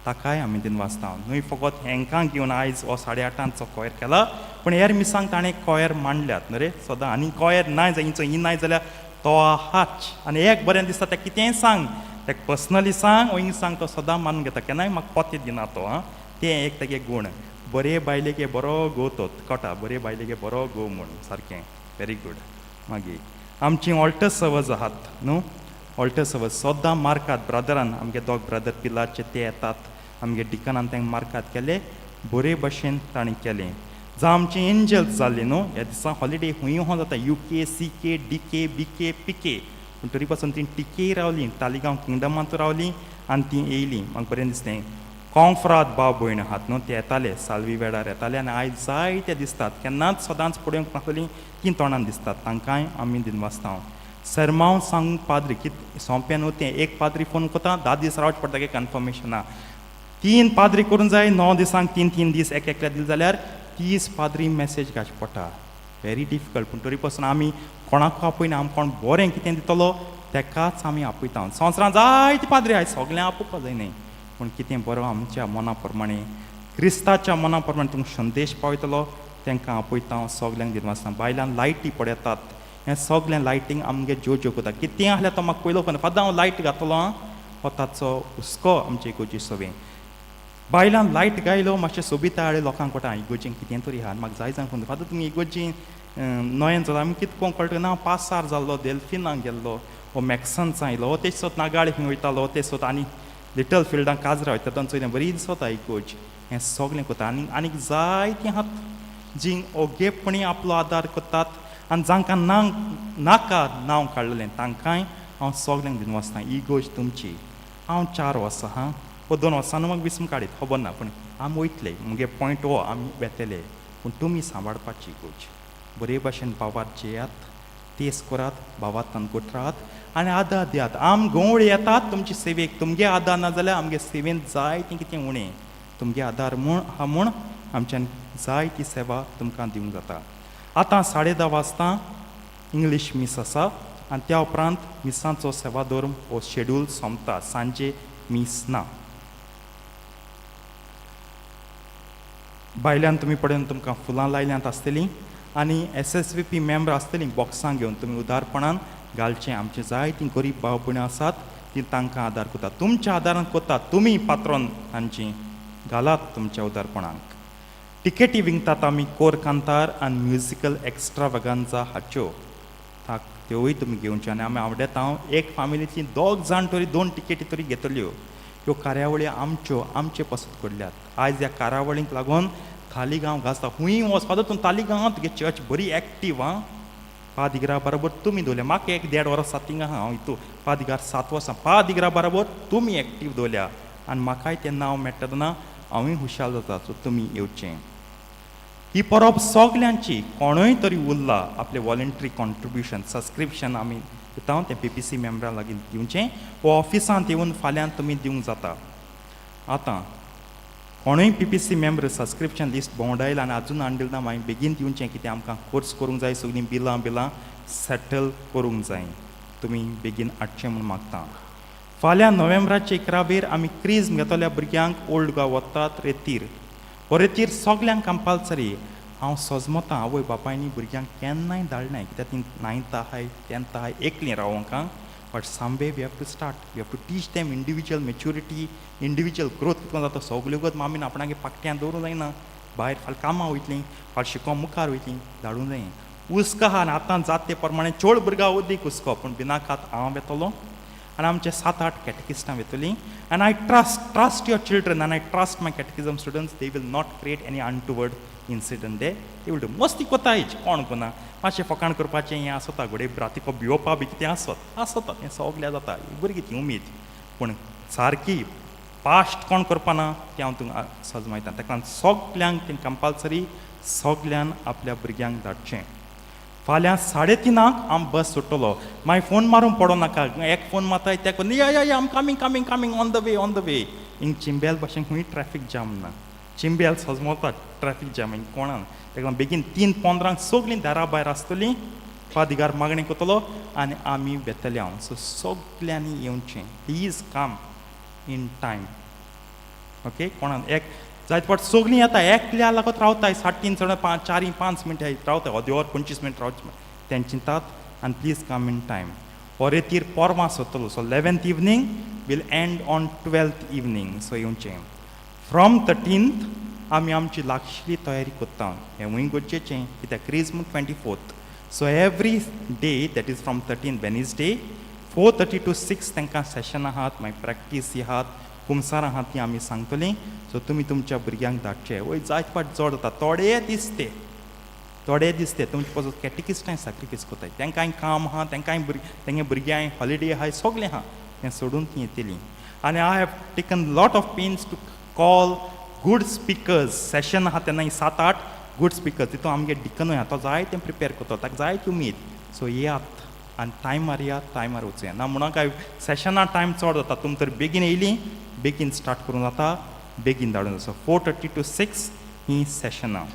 S11: ताकाय आमी दिनवासता. न्हय फकत हेंकां घेवन आयज हो 8:30 चो कोयर केला, पूण हेर मिसांक ताणें कोयर मांडल्यात न्हू रे सदां. आनी कोयर नाय जाय हिंचो ही नाय जाल्यार तो आहाच. आनी एक बरें दिसता, तेका कितेंय सांग, तेका पर्सनली सांग, वयी सांग, तो सदां मानून घेता. केन्नाय म्हाका पोते दिना तो. आं, तें एक तेगे गूण. बरे बायलेगे बरो घोव, तो कळटा, बरे बायलेगे बरो घोव म्हूण सारकें. Very good. मागीर आमची ऑल्टर सर्वस आहात न्हू, ऑल्टर सर्वस सदां मार्कात ब्रदरान, आमगे दोग ब्रदर पिलाचे ते येतात. आमगे डिकनान तांकां मार्कात केले, बरे भशेन तांणी केलें. जावं आमची एंजल्स जाल्ली न्हू, ह्या दिसा हॉलिडे हुंय हो जाता, UK, CK, DK, BK, PK, पूण तरी पासून ती टिकेय रावली, तालिगांव किंगडमांत रावली आनी ती येयली. म्हाका बरें दिसलें. कॉंफ्राद भाव भयण आहात न्हू, ते येताले, साल्वी वेळार येताले आनी आयज जायते दिसतात. केन्नाच सदांच पळोवंक नासली तीं तोंडान दिसतात, तांकांय आमी दिनवासता. सरमांव सांगूंक पाद्री कित सोंपें न्हू तें. एक पाद्री फोन करता, 10 दीस रावचें पडटा की कन्फर्मेशना. तीन पाद्री करूंक जाय, 9 दिसांक तीन तीन दीस एक एकल्या दिले जाल्यार 30 पाद्री मॅसेज घालचे पडटा. Very difficult. पूण तरी पासून आमी कोणाकूय आपयना. आमी कोण बरें कितें दितलो तेकाच आमी आपयता. संवसारांत जायते पाद्री आहाय, सगळें आपोवपा जायना, पूण कितें बरो आमच्या मना प्रमाणे, क्रिस्ताच्या मना प्रमाणे तुमकां संदेश पावयतलो तांकां आपयता. हांव सगल्यांक दिनवासता. बायलान लायटी पळयतात, हें सगळें लायटींग आमगे ज्यो ज्यो करता. कितें आसल्यार तो म्हाका पयलो फोन, फादर, हांव लायट घातलो आं. हो ताचो हुस्को. आमचे इगोर्जी सवें बायलान लायट गायलो, मातशें सोबीत हाडलें, लोकांक कळटा इगोर्जीन कितें तरी आहा. म्हाका जाय जाण फोन, फादर, तुमी इगोर्जीन नोयेन जाता, आमी कितें कोण कळटा ना. हांव पासार जाल्लो, देल्फिनाक गेल्लो, हो मॅक्सन्सां आयलो, हो तेच सोद नागाळे खंय वयतालो, ते सोद आनी लिटल फिल्डां काजरा वयता तेन्ना चोयलें बरी दिसता इगोर्ज. हें सगळें करता आनी आनीक जायतीं आहात जीं ओगेपणी आपलो आदार करतात आनी जांकां ना नाका नांव काडलेलें तांकांय हांव सगल्यांक दिनवासता. इगोर्ज तुमची. हांव 4 वर्सां हां वो 2 वर्सां म्हाका विसम काडीत खबर ना, पूण आमी वयतले, मुगे पॉयंट हो आमी वेतले, पूण तुमी सांबाळपाची इगोर्ज. बरे भाशेन भावात जेयात, तेस करात, भावात गोठरात आनी आदार दियात. आम गंवळी येतात तुमचे सेवेक, तुमगे आदार ना जाल्यार आमगे सेवेन जाय तें कितें उणें, तुमगे आदार म्हूण आहा म्हूण आमच्यान जाय ती सेवा तुमकां दिवंक जाता. आतां 10:30 वाजता इंग्लीश मीस आसा आनी त्या उपरांत मिसांचो सेवाधर्म हो शेड्यूल सोंपता, सांजे मीस ना. भायल्यान तुमी पळोवन तुमकां फुलां लायल्यांत आसतलीं आनी SSVP member आसतलीं बॉक्सां घेवन, तुमी उदारपणान घालचें. आमचें जायतीं गरीब भाव भयणी आसात ती तांकां आदार करतात, तुमच्या आदारान करतात, तुमी पात्रोन तांची घालात तुमच्या उदारपणाक. टिकेटी विकतात आमी कोर कांतार आनी म्युजिकल एक्स्ट्रावगांजा हाच्यो, त्योय तुमी घेवच्यो. आनी आमी आवडेता हांव एक फामिलींतली 2 जाण तरी 2 टिकेटी तरी घेतल्यो. ह्यो कार्यावळी आमच्यो आमचे पसंत घडल्यात. आयज ह्या कार्यावळींक लागून तालिगांव गाजता. खूंय वचपा तूं तालिगांवांत तुगे चर्च बरी एक्टीव आं. पादिगरा बरोबर तुमी दवरल्या, म्हाका 1-1.5 वर्सां थिंगा आहा हांव हितू पादिगार 7 वर्सां, पादिगरा बरोबर तुमी एक्टीव दवरल्या आनी म्हाकाय तें नांव मेळटा तेन्ना हांवूय हुशार जाता. सो तुमी येवचें. ही परब सगल्यांची, कोणूय तरी उरला आपलें वॉलंटरी कॉन्ट्रिब्युशन सबस्क्रिप्शन आमी दिता तें PPC मेम्बरां लागीं दिवचें वो ऑफिसांत येवन फाल्यां तुमी दिवंक जाता. आतां कोणूय PPC member subscription list भोंवडायला आनी आजून हाडलें ना, मागीर बेगीन दिवचें, कितें आमकां कोर्स करूंक जाय, सगळीं बिलां बिलां सेटल करूंक जाय, तुमी बेगीन हाडचें म्हूण मागता. फाल्यां नोव्हेंबराचे 11 आमी क्रीज घेतल्या भुरग्यांक ओल्ड गोवा वतात रेतीर. हो रेतीर सगल्यांक कंपल्सरी. हांव सजमतां आवय बापायनी भुरग्यांक केन्नाय धाडनाय, कित्याक ती 9th आहाय 10th आहाय एकलीं रावोंक. But someway we have to start, we have to teach them individual maturity, individual growth. कितको जाता सगल्यो गत मामीन आपणागे पाकट्यां दवरूंक जायना, भायर फाल्यां कामां वयतलीं, फाल्यां शिकोंक मुखार वयतलीं, धाडूंक जाय. हुस्को आहा आनी आतां जात ते प्रमाणे चोड भुरग्यां अदीक हुस्को, पूण बिनाकात हांव वेतलो आनी आमचे 7-8 कॅटेकिस्टां वेतलीं. And I trust your children and I trust my catechism students, they will not create any untoward incident. They will do मस्ती कोताय कोण कोना मातशें फकाण करपाचें हें आसता, घोडे रातीको भिवोपा बी कितें आसत आसता, हें सगळें जाता, भुरगीं ती उमेद, पूण सारकी पास्ट कोण करपाना तें हांव तुमकां सजमायता. ताका लागून सगल्यांक तें कंपल्सरी सगल्यान आपल्या भुरग्यांक धाडचें. फाल्यां 3:30 आम बस सुट्टलो, मागीर फोन मारूंक पडो नाका, एक फोन मारता त्या या या या आम coming coming coming on the way on the way. हिंग चिंबेल भाशेन खंय ट्रॅफीक जाम ना, चिंबेल सजमता ट्रॅफीक जाम हिंग कोणाक. ताका लागून बेगीन 3:15 सगळीं दारा भायर आसतलीं, फादिगार मागणी करतलो आनी आमी वेतले हांव. सो सगल्यांनी येवचें, please come in time, okay. कोणाक एक जायते फावट सगळीं येता, एकल्या लागत रावताय 3:30 चड 5 4 5 मिनटां रावताय, अर्दी वर 25 मिनट रावचें तें चिंतात. आनी प्लीज कम इन टायम. हो रेतीर पोरवां सोदतलो, so 11th evening will end on 12th evening. So येवचें. फ्रॉम 13th आमी आमची लागशिल्ली तयारी करता, हेंवूय गरजेचें कित्याक क्रिज्म 24th. So every day that is from 13 Wednesday 4:30 to 6 तांकां सेशन आहात, मागीर प्रॅक्टीस आहात, कुमसारां आहात, ती आमी सांगतलीं. सो तुमी तुमच्या भुरग्यांक धाडचे. वय जायते फावट चड जाता, थोडे दिसते थोडे दिसते तुमचे पासून कॅटिकिस्टांय सॅक्रिफायस करताय, तांकांय काम आहा, तांकांय तेंगे भुरग्यांय हॉलिडे आहाय, सगळें आहा, तें सोडून तीं येतलीं. आनी I have taken lot of pains to call good speakers. Session आहा तेन्ना 7-8 गूड स्पिकर्स, तितून आमगे डिकनूय आहा, तो जाय तें प्रिपेर करता, ताका जाय ती उमेद. सो येयात आनी टायमार येयात, टायमार वचुया ना म्हणून काय सेशना टायम चड जाता. तुमी तर बेगीन येयलीं, बेगीन स्टार्ट करूंक जाता, बेगीन धाडून. सो 4:30 to 6 हीं सेशनां.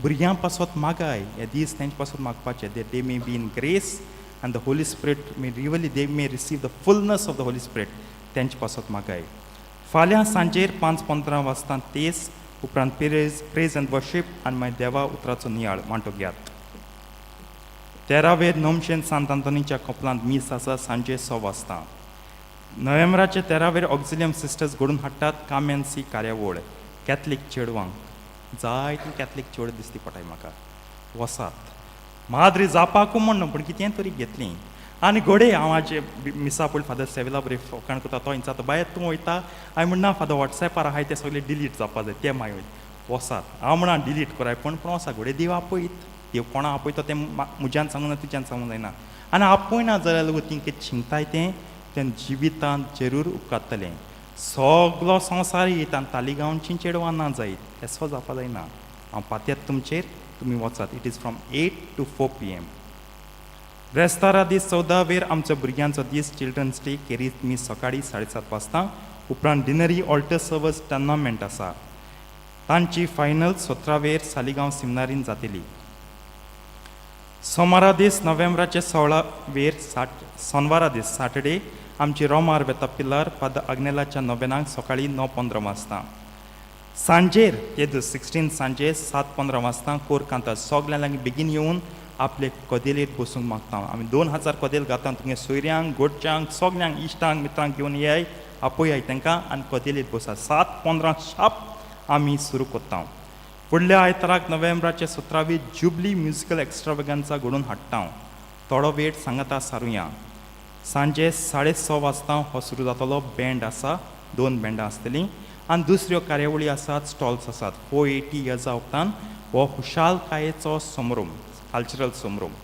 S11: भुरग्यां पासत मागाय, हे दीस तेंचे पासत मागपाचे, they they may be in grace and the Holy Spirit may really they may receive the fullness of the Holy Spirit, तेंचे पासत मागाय. फाल्यां सांजेर 5:15 वाजता तेस, उपरांत प्रेज एंड वर्शीप आनी मागीर देवा उतराचो नियाळ मांडो घेयात. 13वेर नोमशेन सांत आंतोनीच्या कपलांत मीस आसा सांजे 6 वाजता. नोव्हेंबराचे 13वेर ऑक्झिलियम सिस्टर्स घडून हाडटात कामेन्सी कार्यावळ कॅथलीक चेडवांक. जायतीं कॅथलीक चेड दिसती पडटाय म्हाका, वसात माद्री जापाकू म्हण न्हू, पूण कितें तरी घेतलीं. आनी घोडे हांव आजे मिसा पयलीं फादर सेवेला बरें फकाण करता, तो इंचाता बाये तूं वयता? हांवें म्हणना, फादर वॉट्सॅपार आहाय ते सगळे डिलीट जावपा जाय, ते मागीर वसात. हांव म्हणा डिलीट कराय, पूण पूण वसा. घोडे देव आपयत, देव कोणा आपयता तें म्हज्यान सांगूं ना, तुज्यान सांगूंक जायना. आनी आपयना जाल्यार ती कितें शिंकताय तें तें जिवितांत जरूर उपकारतलें. सगलो संवसार येत आनी तालिगांवची चेडवां ना जायत, येसो जावपा जायना. हांव पातयेत तुमचेर, तुमी वचात. It is from 8 to 4 p.m. ब्रेस्तारा दीस 14 वेर आमच्या भुरग्यांचो दीस, चिल्ड्रन्स डे. केरीत मीस सकाळी 7:30 वाजता, उपरांत डिनरी ऑल्टर सर्वस टर्नामेंट आसा. तांची फायनल 17 वेर सालिगांव सिमनारीन जातली. सोमारा दीस नोव्हेंबराचे 16 वेर साट सोनवारा दीस सॅटर्डे आमची रोमार वेता पिल्लार फादर आग्नेलाच्या नोवेनाक सकाळी 9:15 वाजता. सांजेर ते दीस 16 सांजे 7:15 वाजता कोर कांता. सगळ्यां लागीं बेगीन येवन आपले कदेलेर बसूंक मागता. आमी 2000 कदेल घालता. तुमगे सोयऱ्यांक, गोडच्यांक, सगल्यांक, इश्टांक, मित्रांक घेवन येयाय, आपयाय तांकां आनी कदेलेर बसा. 7:15 शार्प आमी सुरू करता. फुडल्या आयताराक नोव्हेंबराचे 17वी जुबली म्युजिकल एक्स्ट्रावेगन्सा घडोवन हाडटा. थोडो वेळ सांगाता सारुया. सांजे 6:30 वाजता हो सुरू जातलो. बँड आसा, दोन बँडां आसतलीं आनी दुसऱ्यो कार्यावळी आसात, स्टॉल्स आसात. 480 इयर्सां उपरांत हो खुशालकायेचो समारंभ, कल्चरल समारंभ.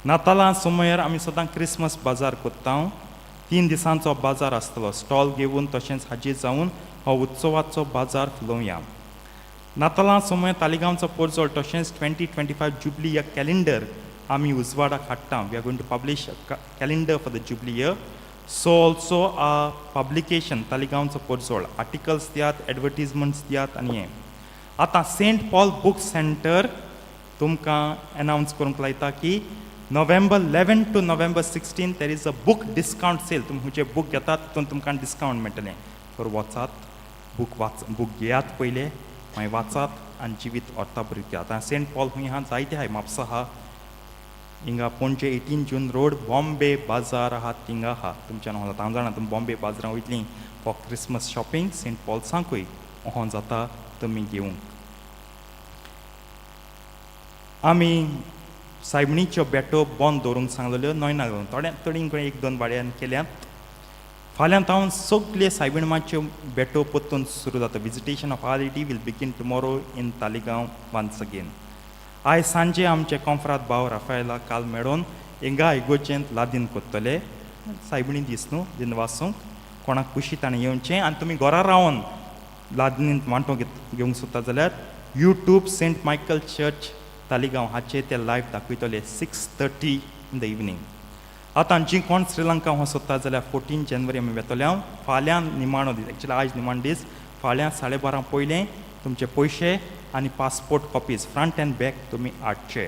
S11: नातालां समयार आमी सदां क्रिसमस बाजार करता. 3 दिसांचो बाजार आसतलो. स्टॉल घेवन तशेंच हाजीर जावन हो उत्सवाचो बाजार फुलोवया. नातालां समय तालिगांवचो पोरजोळ तशेंच 2025 जुबली year calendar आमी उजवाडाक हाडटा. We are going to publish calendar for the jubilee year. So also a publication तालिगांवचो पोरजोळ, आर्टिकल्स दियात, एडवर्टीजमेंट्स दियात. आनी हें आतां सेंट पॉल बूक सेंटर तुमकां एनावन्स करूंक लायता की November 11 to November 16 there is a book discount sale. तुमी खंयचे बूक घेतात तितून तुमकां डिस्कावंट मेळटलें. तर वचात, बूक वाच, बूक घेयात पयले, मागीर वाचात आनी जिवीत अर्था बरी. आतां सेंट पॉल खंय आहा? जायते आहाय. म्हापसा आहा हिंगा, पणजे 18 जून रोड, बॉम्बे बाजार आहा थिंगा आहा. तुमच्यान जाता, हांव जाणा तुमी बॉम्बे बाजारां वयतलीं फॉर क्रिसमस शॉपिंग. सेंट पॉल्सांकूय ओहो जाता तुमी घेवंक. आमी सायबणीच्यो बेटो बंद दवरूंक सांगलेल्यो न्हय ना, थोड्या थोडी कडेन एक दोन वाड्यान केल्यात. फाल्यां तावन सगळे सायबीण मातच्यो बेटो परतून सुरू जाता. Visitation of Our Lady will begin tomorrow in Taleigao once again. आयज सांजे आमचे कोंफ्राद भाव राफायला काल मेळोन हिंगा इगोर्जेंत लादीन कोत्तले. सायबिणी दीस न्हू, दिनवासूंक कोणाक खुशी ताणें येवचें. आनी तुमी घरा रावन लादीन वांटो घेवंक सोदता जाल्यार YouTube Saint Michael church Taleigao हाचेर ते लायव्ह दाखयतले 6:30 in the evening. आतां जीं कोण श्रीलंका हो सोदता जाल्यार 14 जानेवारी आमी वेतले. हांव फाल्यां निमाणो दीस, एक्चुअली आयज निमाणो दीस. फाल्यां 12:30 पयलें तुमचे पयशे आनी passport copies front and back तुमी हाडचे.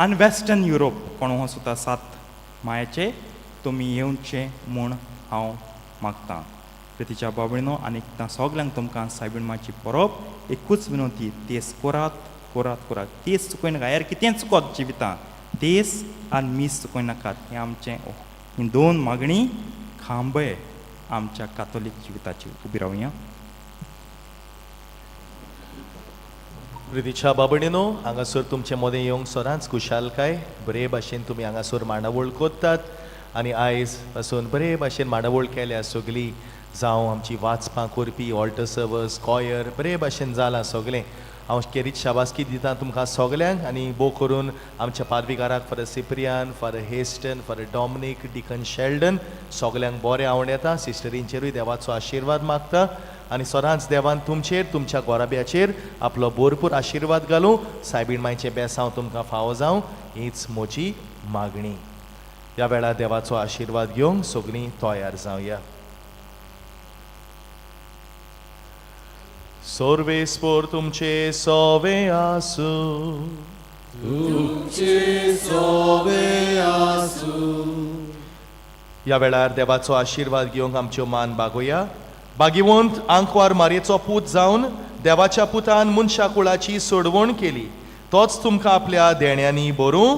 S11: आनी वेस्टर्न युरोप कोण हो सोदता 7 मायाचे तुमी येवचे म्हूण हांव मागतां. प्रितीच्या बाबणीनो, आनी एकदां सगल्यांक तुमकां सायबीण माची परब. एकूच विनवती, तेस कोरात, कोरात, कोरात. तेस चुकयनाका. यार कितें चुकोत जिवितां, तेस आनी मीस चुकयनाकात. हें आमचें ही दोन मागणी खांबे आमच्या कातोलीक जिविताची. उबी रावया.
S3: प्रितीच्या बाबणीनो, हांगासर तुमचे मदें येवंक सदांच खुशालकाय. बरे भाशेन तुमी हांगासर मांडावळ कोत्तात आनी आयज पासून बरे भाशेन मांडावळ केल्या सगळी. जावं आमची वाचपां करपी, ऑल्टर सर्वस, कॉयर, बरे भाशेन जालां सगळें. हांव केरीत शाबासकी दिता तुमकां सगल्यांक आनी भोव करून आमच्या पादविगाराक father Cyprian, father Heston, father Dominic, deacon Sheldon, सगल्यांक बरें आवड येता. सिस्टरींचेरूय देवाचो आशिर्वाद मागता आनी सदांच देवान तुमचेर, तुमच्या गोराब्याचेर आपलो भरपूर आशिर्वाद घालूं. सायबीण मायचें बेसांव तुमकां फावो जावं, हीच म्हजी मागणी. ह्या वेळार देवाचो आशिर्वाद घेवंक सगळीं तयार जावया. सर्वेस्पोर तुमचे सोवे आसूं.
S2: तुमचे सोवे आसूं.
S3: ह्या वेळार देवाचो आशिर्वाद घेवंक आमच्यो मान बागोया. बागिवंत आंकवार मारयेचो पूत जावन देवाच्या पुतान मनशा कुळाची सोडवण केली, तोच तुमकां आपल्या देण्यांनी भरूं.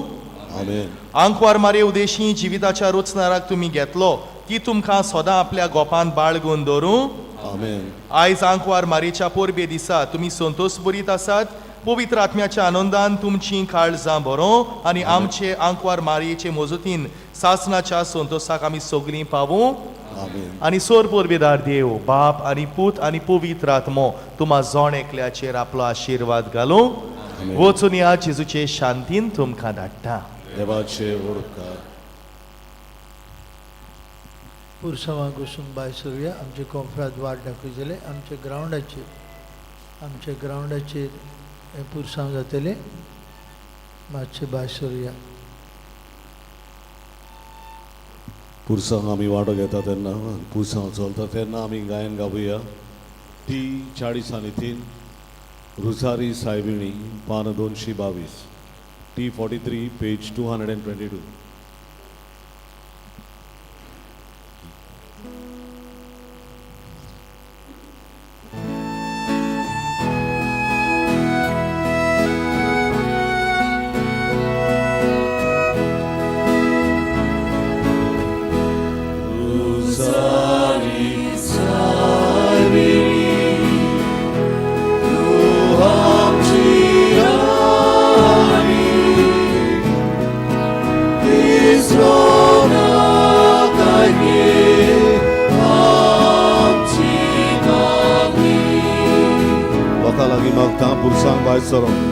S1: आमेन.
S3: आंकवार मारये उदेशी जिविताच्या रोचनाराक तुमी घेतलो, ती तुमकां सदां आपल्या गोपान बाळगून दवरूं.
S1: आमेन.
S3: आयज आंकवार मारयेच्या परबे दिसा तुमी संतोश बरीत आसात. पवित्र आत्म्याच्या आनंदान तुमचीं काळजां बरो आनी आमचे आंकवार मारयेचे मजतीन सासनाच्या संतोसाक आमी सगळीं पावूं.
S1: आमेन.
S3: आनी सोर पोरबेदार देव बाप आनी पूत आनी पवित्र आत्मो तुमा जोण एकल्याचेर आपलो आशिर्वाद घालूं. वचून ह्या जेजूचे शांतीन तुमकां धाडटा.
S1: देवाचे व्हड उपकार.
S13: पुरसांवाक वचून भायर सरुया. आमचे कोंफराद वाट दाखयतले. आमच्या ग्रावंडाचेर, आमच्या ग्रावंडाचेर हें पुरसांव जातलें. मातशें भायर सरुया.
S1: पुरसांव आमी वांटो घेता तेन्ना, पुरसांव चलता तेन्ना आमी गायन गावया. टी 43 रुजारी सायबिणी, पान 222, T 43, page 222. लोकां लागीं मागता पुरसांक भायर सरोंक.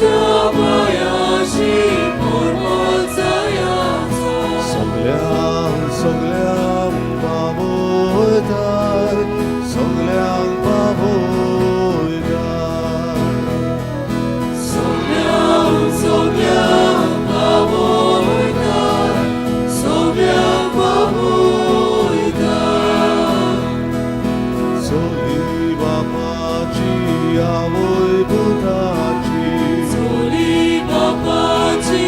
S2: आमच्या पांयाशी परमल जायाचो.
S1: सगल्यांक सगल्यांक पावयताय, सगल्यांक पावयताय.
S2: सगल्यांक सगल्यांक पावयताय, सगल्यांक पावयताय.
S1: चली बापाची आवय पुताची,
S2: चली बापाची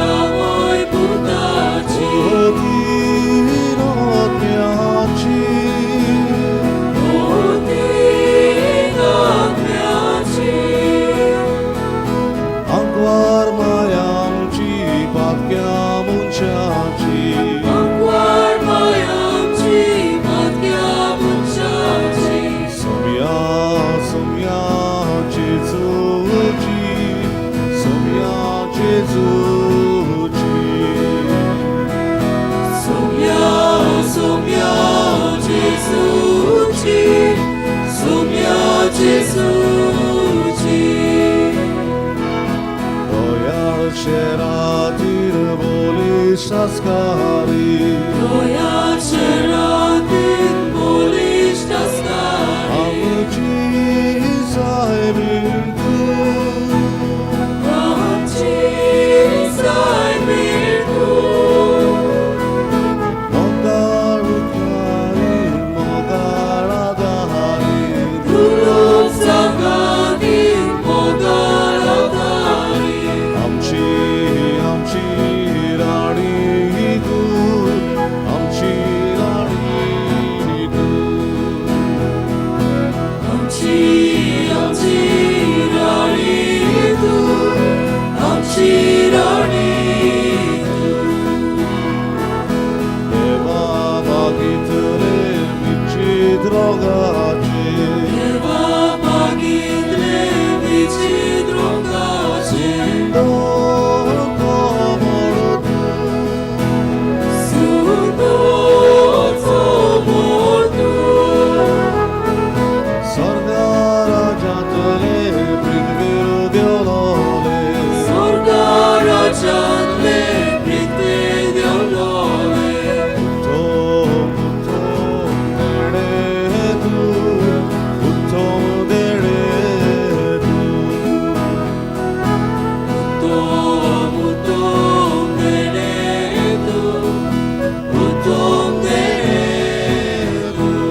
S2: आवय पुताची,
S1: तीन आत्म्याची,
S2: तीन आत्म्याची.
S1: आंकवार मायांची पातक्या मनशाची,
S2: आंकवार मायांची पातक्या मनशाची.
S1: सोम्या सोम्या जेजूची, सोम्या जेजूची.
S2: सोम्या सोम्या जेजूची, सोम्या जेजूची.
S1: दयाळ शेरातीर बोली संस्कारी,
S2: दयाचे रातीन बळिश्ट आसतारी.
S1: आमची सायबीण तूं,
S2: आमची सायबीण तूं.
S1: मोगाळ उतारी मोगाळ आदारी,
S2: दुरूप जागातीन मोगाळ आदारी.
S1: आमची आमची राणी तूं, आमची राणी तूं.
S2: आमची आमची राणी तूं, आमची राणी तूं.
S1: देवा मागितले विचित्र रोगाचे,
S2: देवा मागितले विचित्र रोगाचे,
S1: सुंदर कोमल तूं,
S2: सुंदर कोमल तूं.
S1: स्वर्गा राजांतले पृथ्वीर देवलोले,
S2: स्वर्गा राज्यांतले पृथ्वीर देवलोले.
S1: उत्तम उत्तम देणे तूं, उत्तम देणे तूं.
S2: उत्तम उत्तम देणे तूं, उत्तम देणे तूं.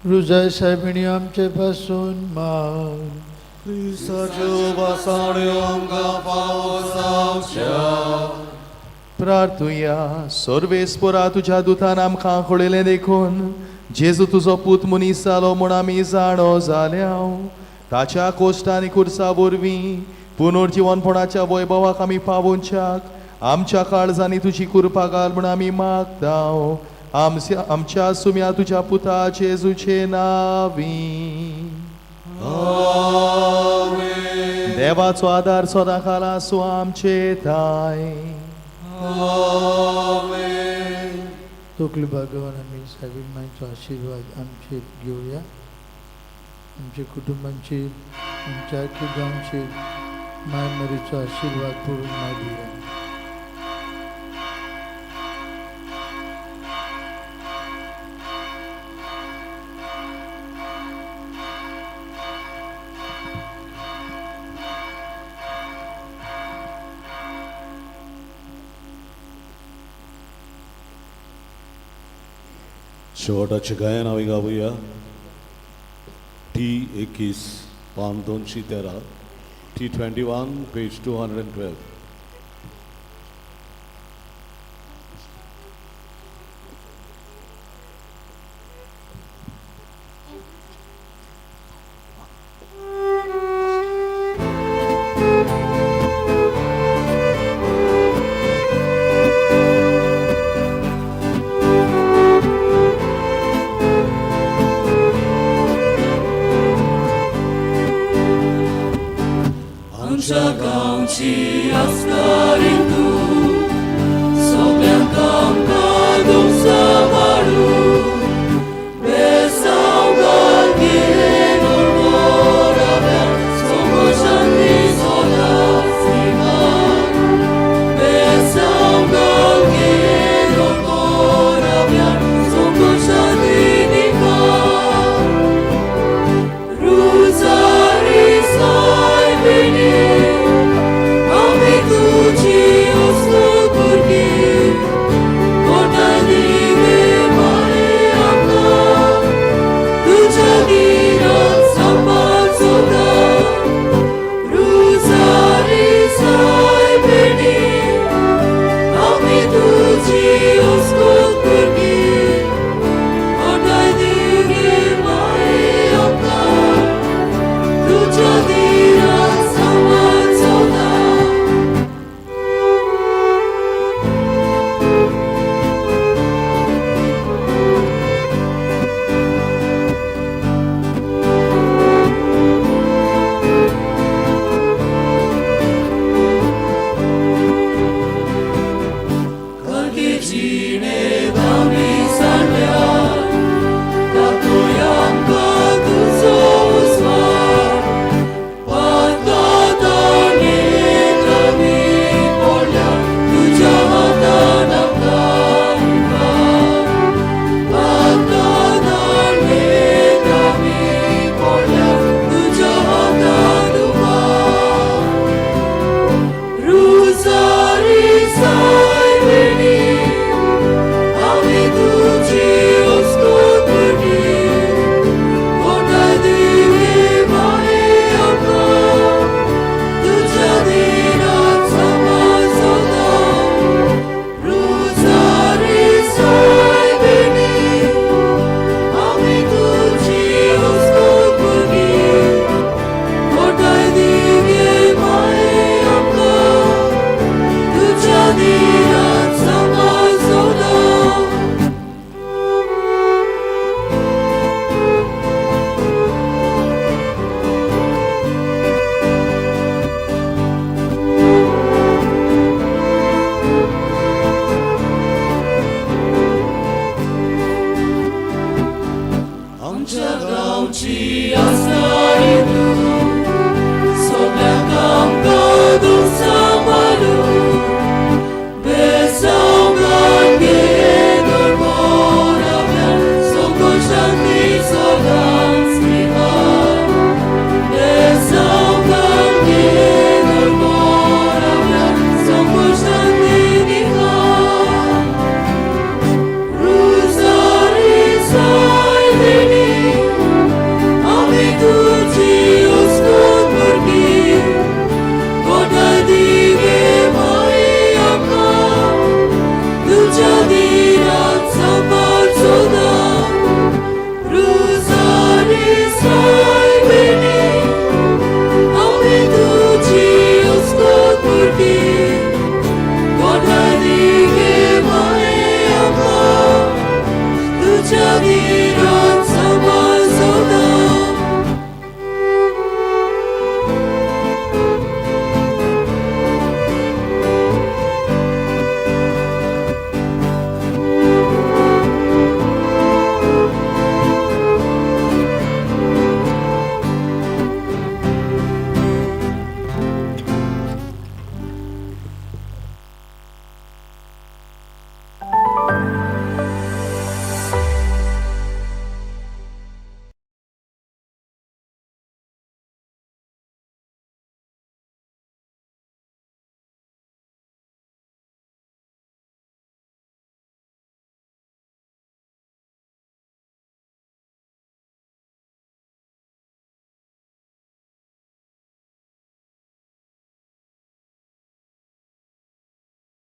S13: रुजाय सायबिणी आमचे पासून मान.
S1: क्रिस्ताच्यो भासाण्यो आमकां फावो जावच्या.
S3: प्रार्थुया. सर्वेस्पोरा तुज्या दुतान आमकां कळयलें देखून जेजू तुजो पूत मनीस जालो म्हूण आमी जाणो जाल्या. ताच्या कोश्टां आनी खुर्सा वरवीं पुनर्जिवनपणाच्या वैभवाक आमी पावोवच्याक आमच्या काळजांनी तुजी कृपा घाल म्हूण आमी मागता, आमच्या आमच्या सुम्या तुज्या पुता जेजूचे नावी. देवाचो आदार सदां काल आसूं आमचे थाय.
S13: तोकली भगवान आमी सायबीण मांयचो आशिर्वाद आमचेर घेवया, आमच्या कुटुंबांचेर, आमच्या आख्या गांवचेर माय मरीचो आशिर्वाद पडून मागुया.
S1: शेवटाचें गायन आमी गावया. टी 21 पान 213, T 21 page 212.
S2: आमच्या गांवची आसतारी तूं सगळ्यांक आमकां दुमसा वाडू बेसांव घाल सोमोशांती सोदांच निघाल बेसांव घाल सोमोशांती निघाल Rosari sai आमी तुजी ओस्तोपुरकी कोटाय दिवे माये आमकां तुज्या गिरात सांबाळ सोदा रुजारी सायबिणी आमी तुजी ओस्तोपुरकी कोटाय दिवे माये आमकां तुज्या गिरात सांबाळ सोदा. Kargecine dami sarmaya Takoyanka tuzo usvar Patkatane tami porla Tuja hatanam Patkatane tami porla Tuja hatanam Rosari saibini आमी तुजी ओस्तोपुरकी कोटाय दिवे माये आमकां तुज्या दिनात सांबाळ सोदा रुजारी सायबिणी आमी तुजी ओस्तोपुरकी कोटाय दिवे माये आमकां तुज्या दिनात सांबाळ सोदा. आमच्या गांवची आसतारी तूं सगळ्यांक आमकां दुमसा मारू बेसांव घाल सोमोशांती सदांच निघाल बेसांव घाल सोमोशांती निघाल रुजारी सायबिणी आमी तुजी ओस्तोपुरकी कोटाय दिवे माये आमकां तुज्या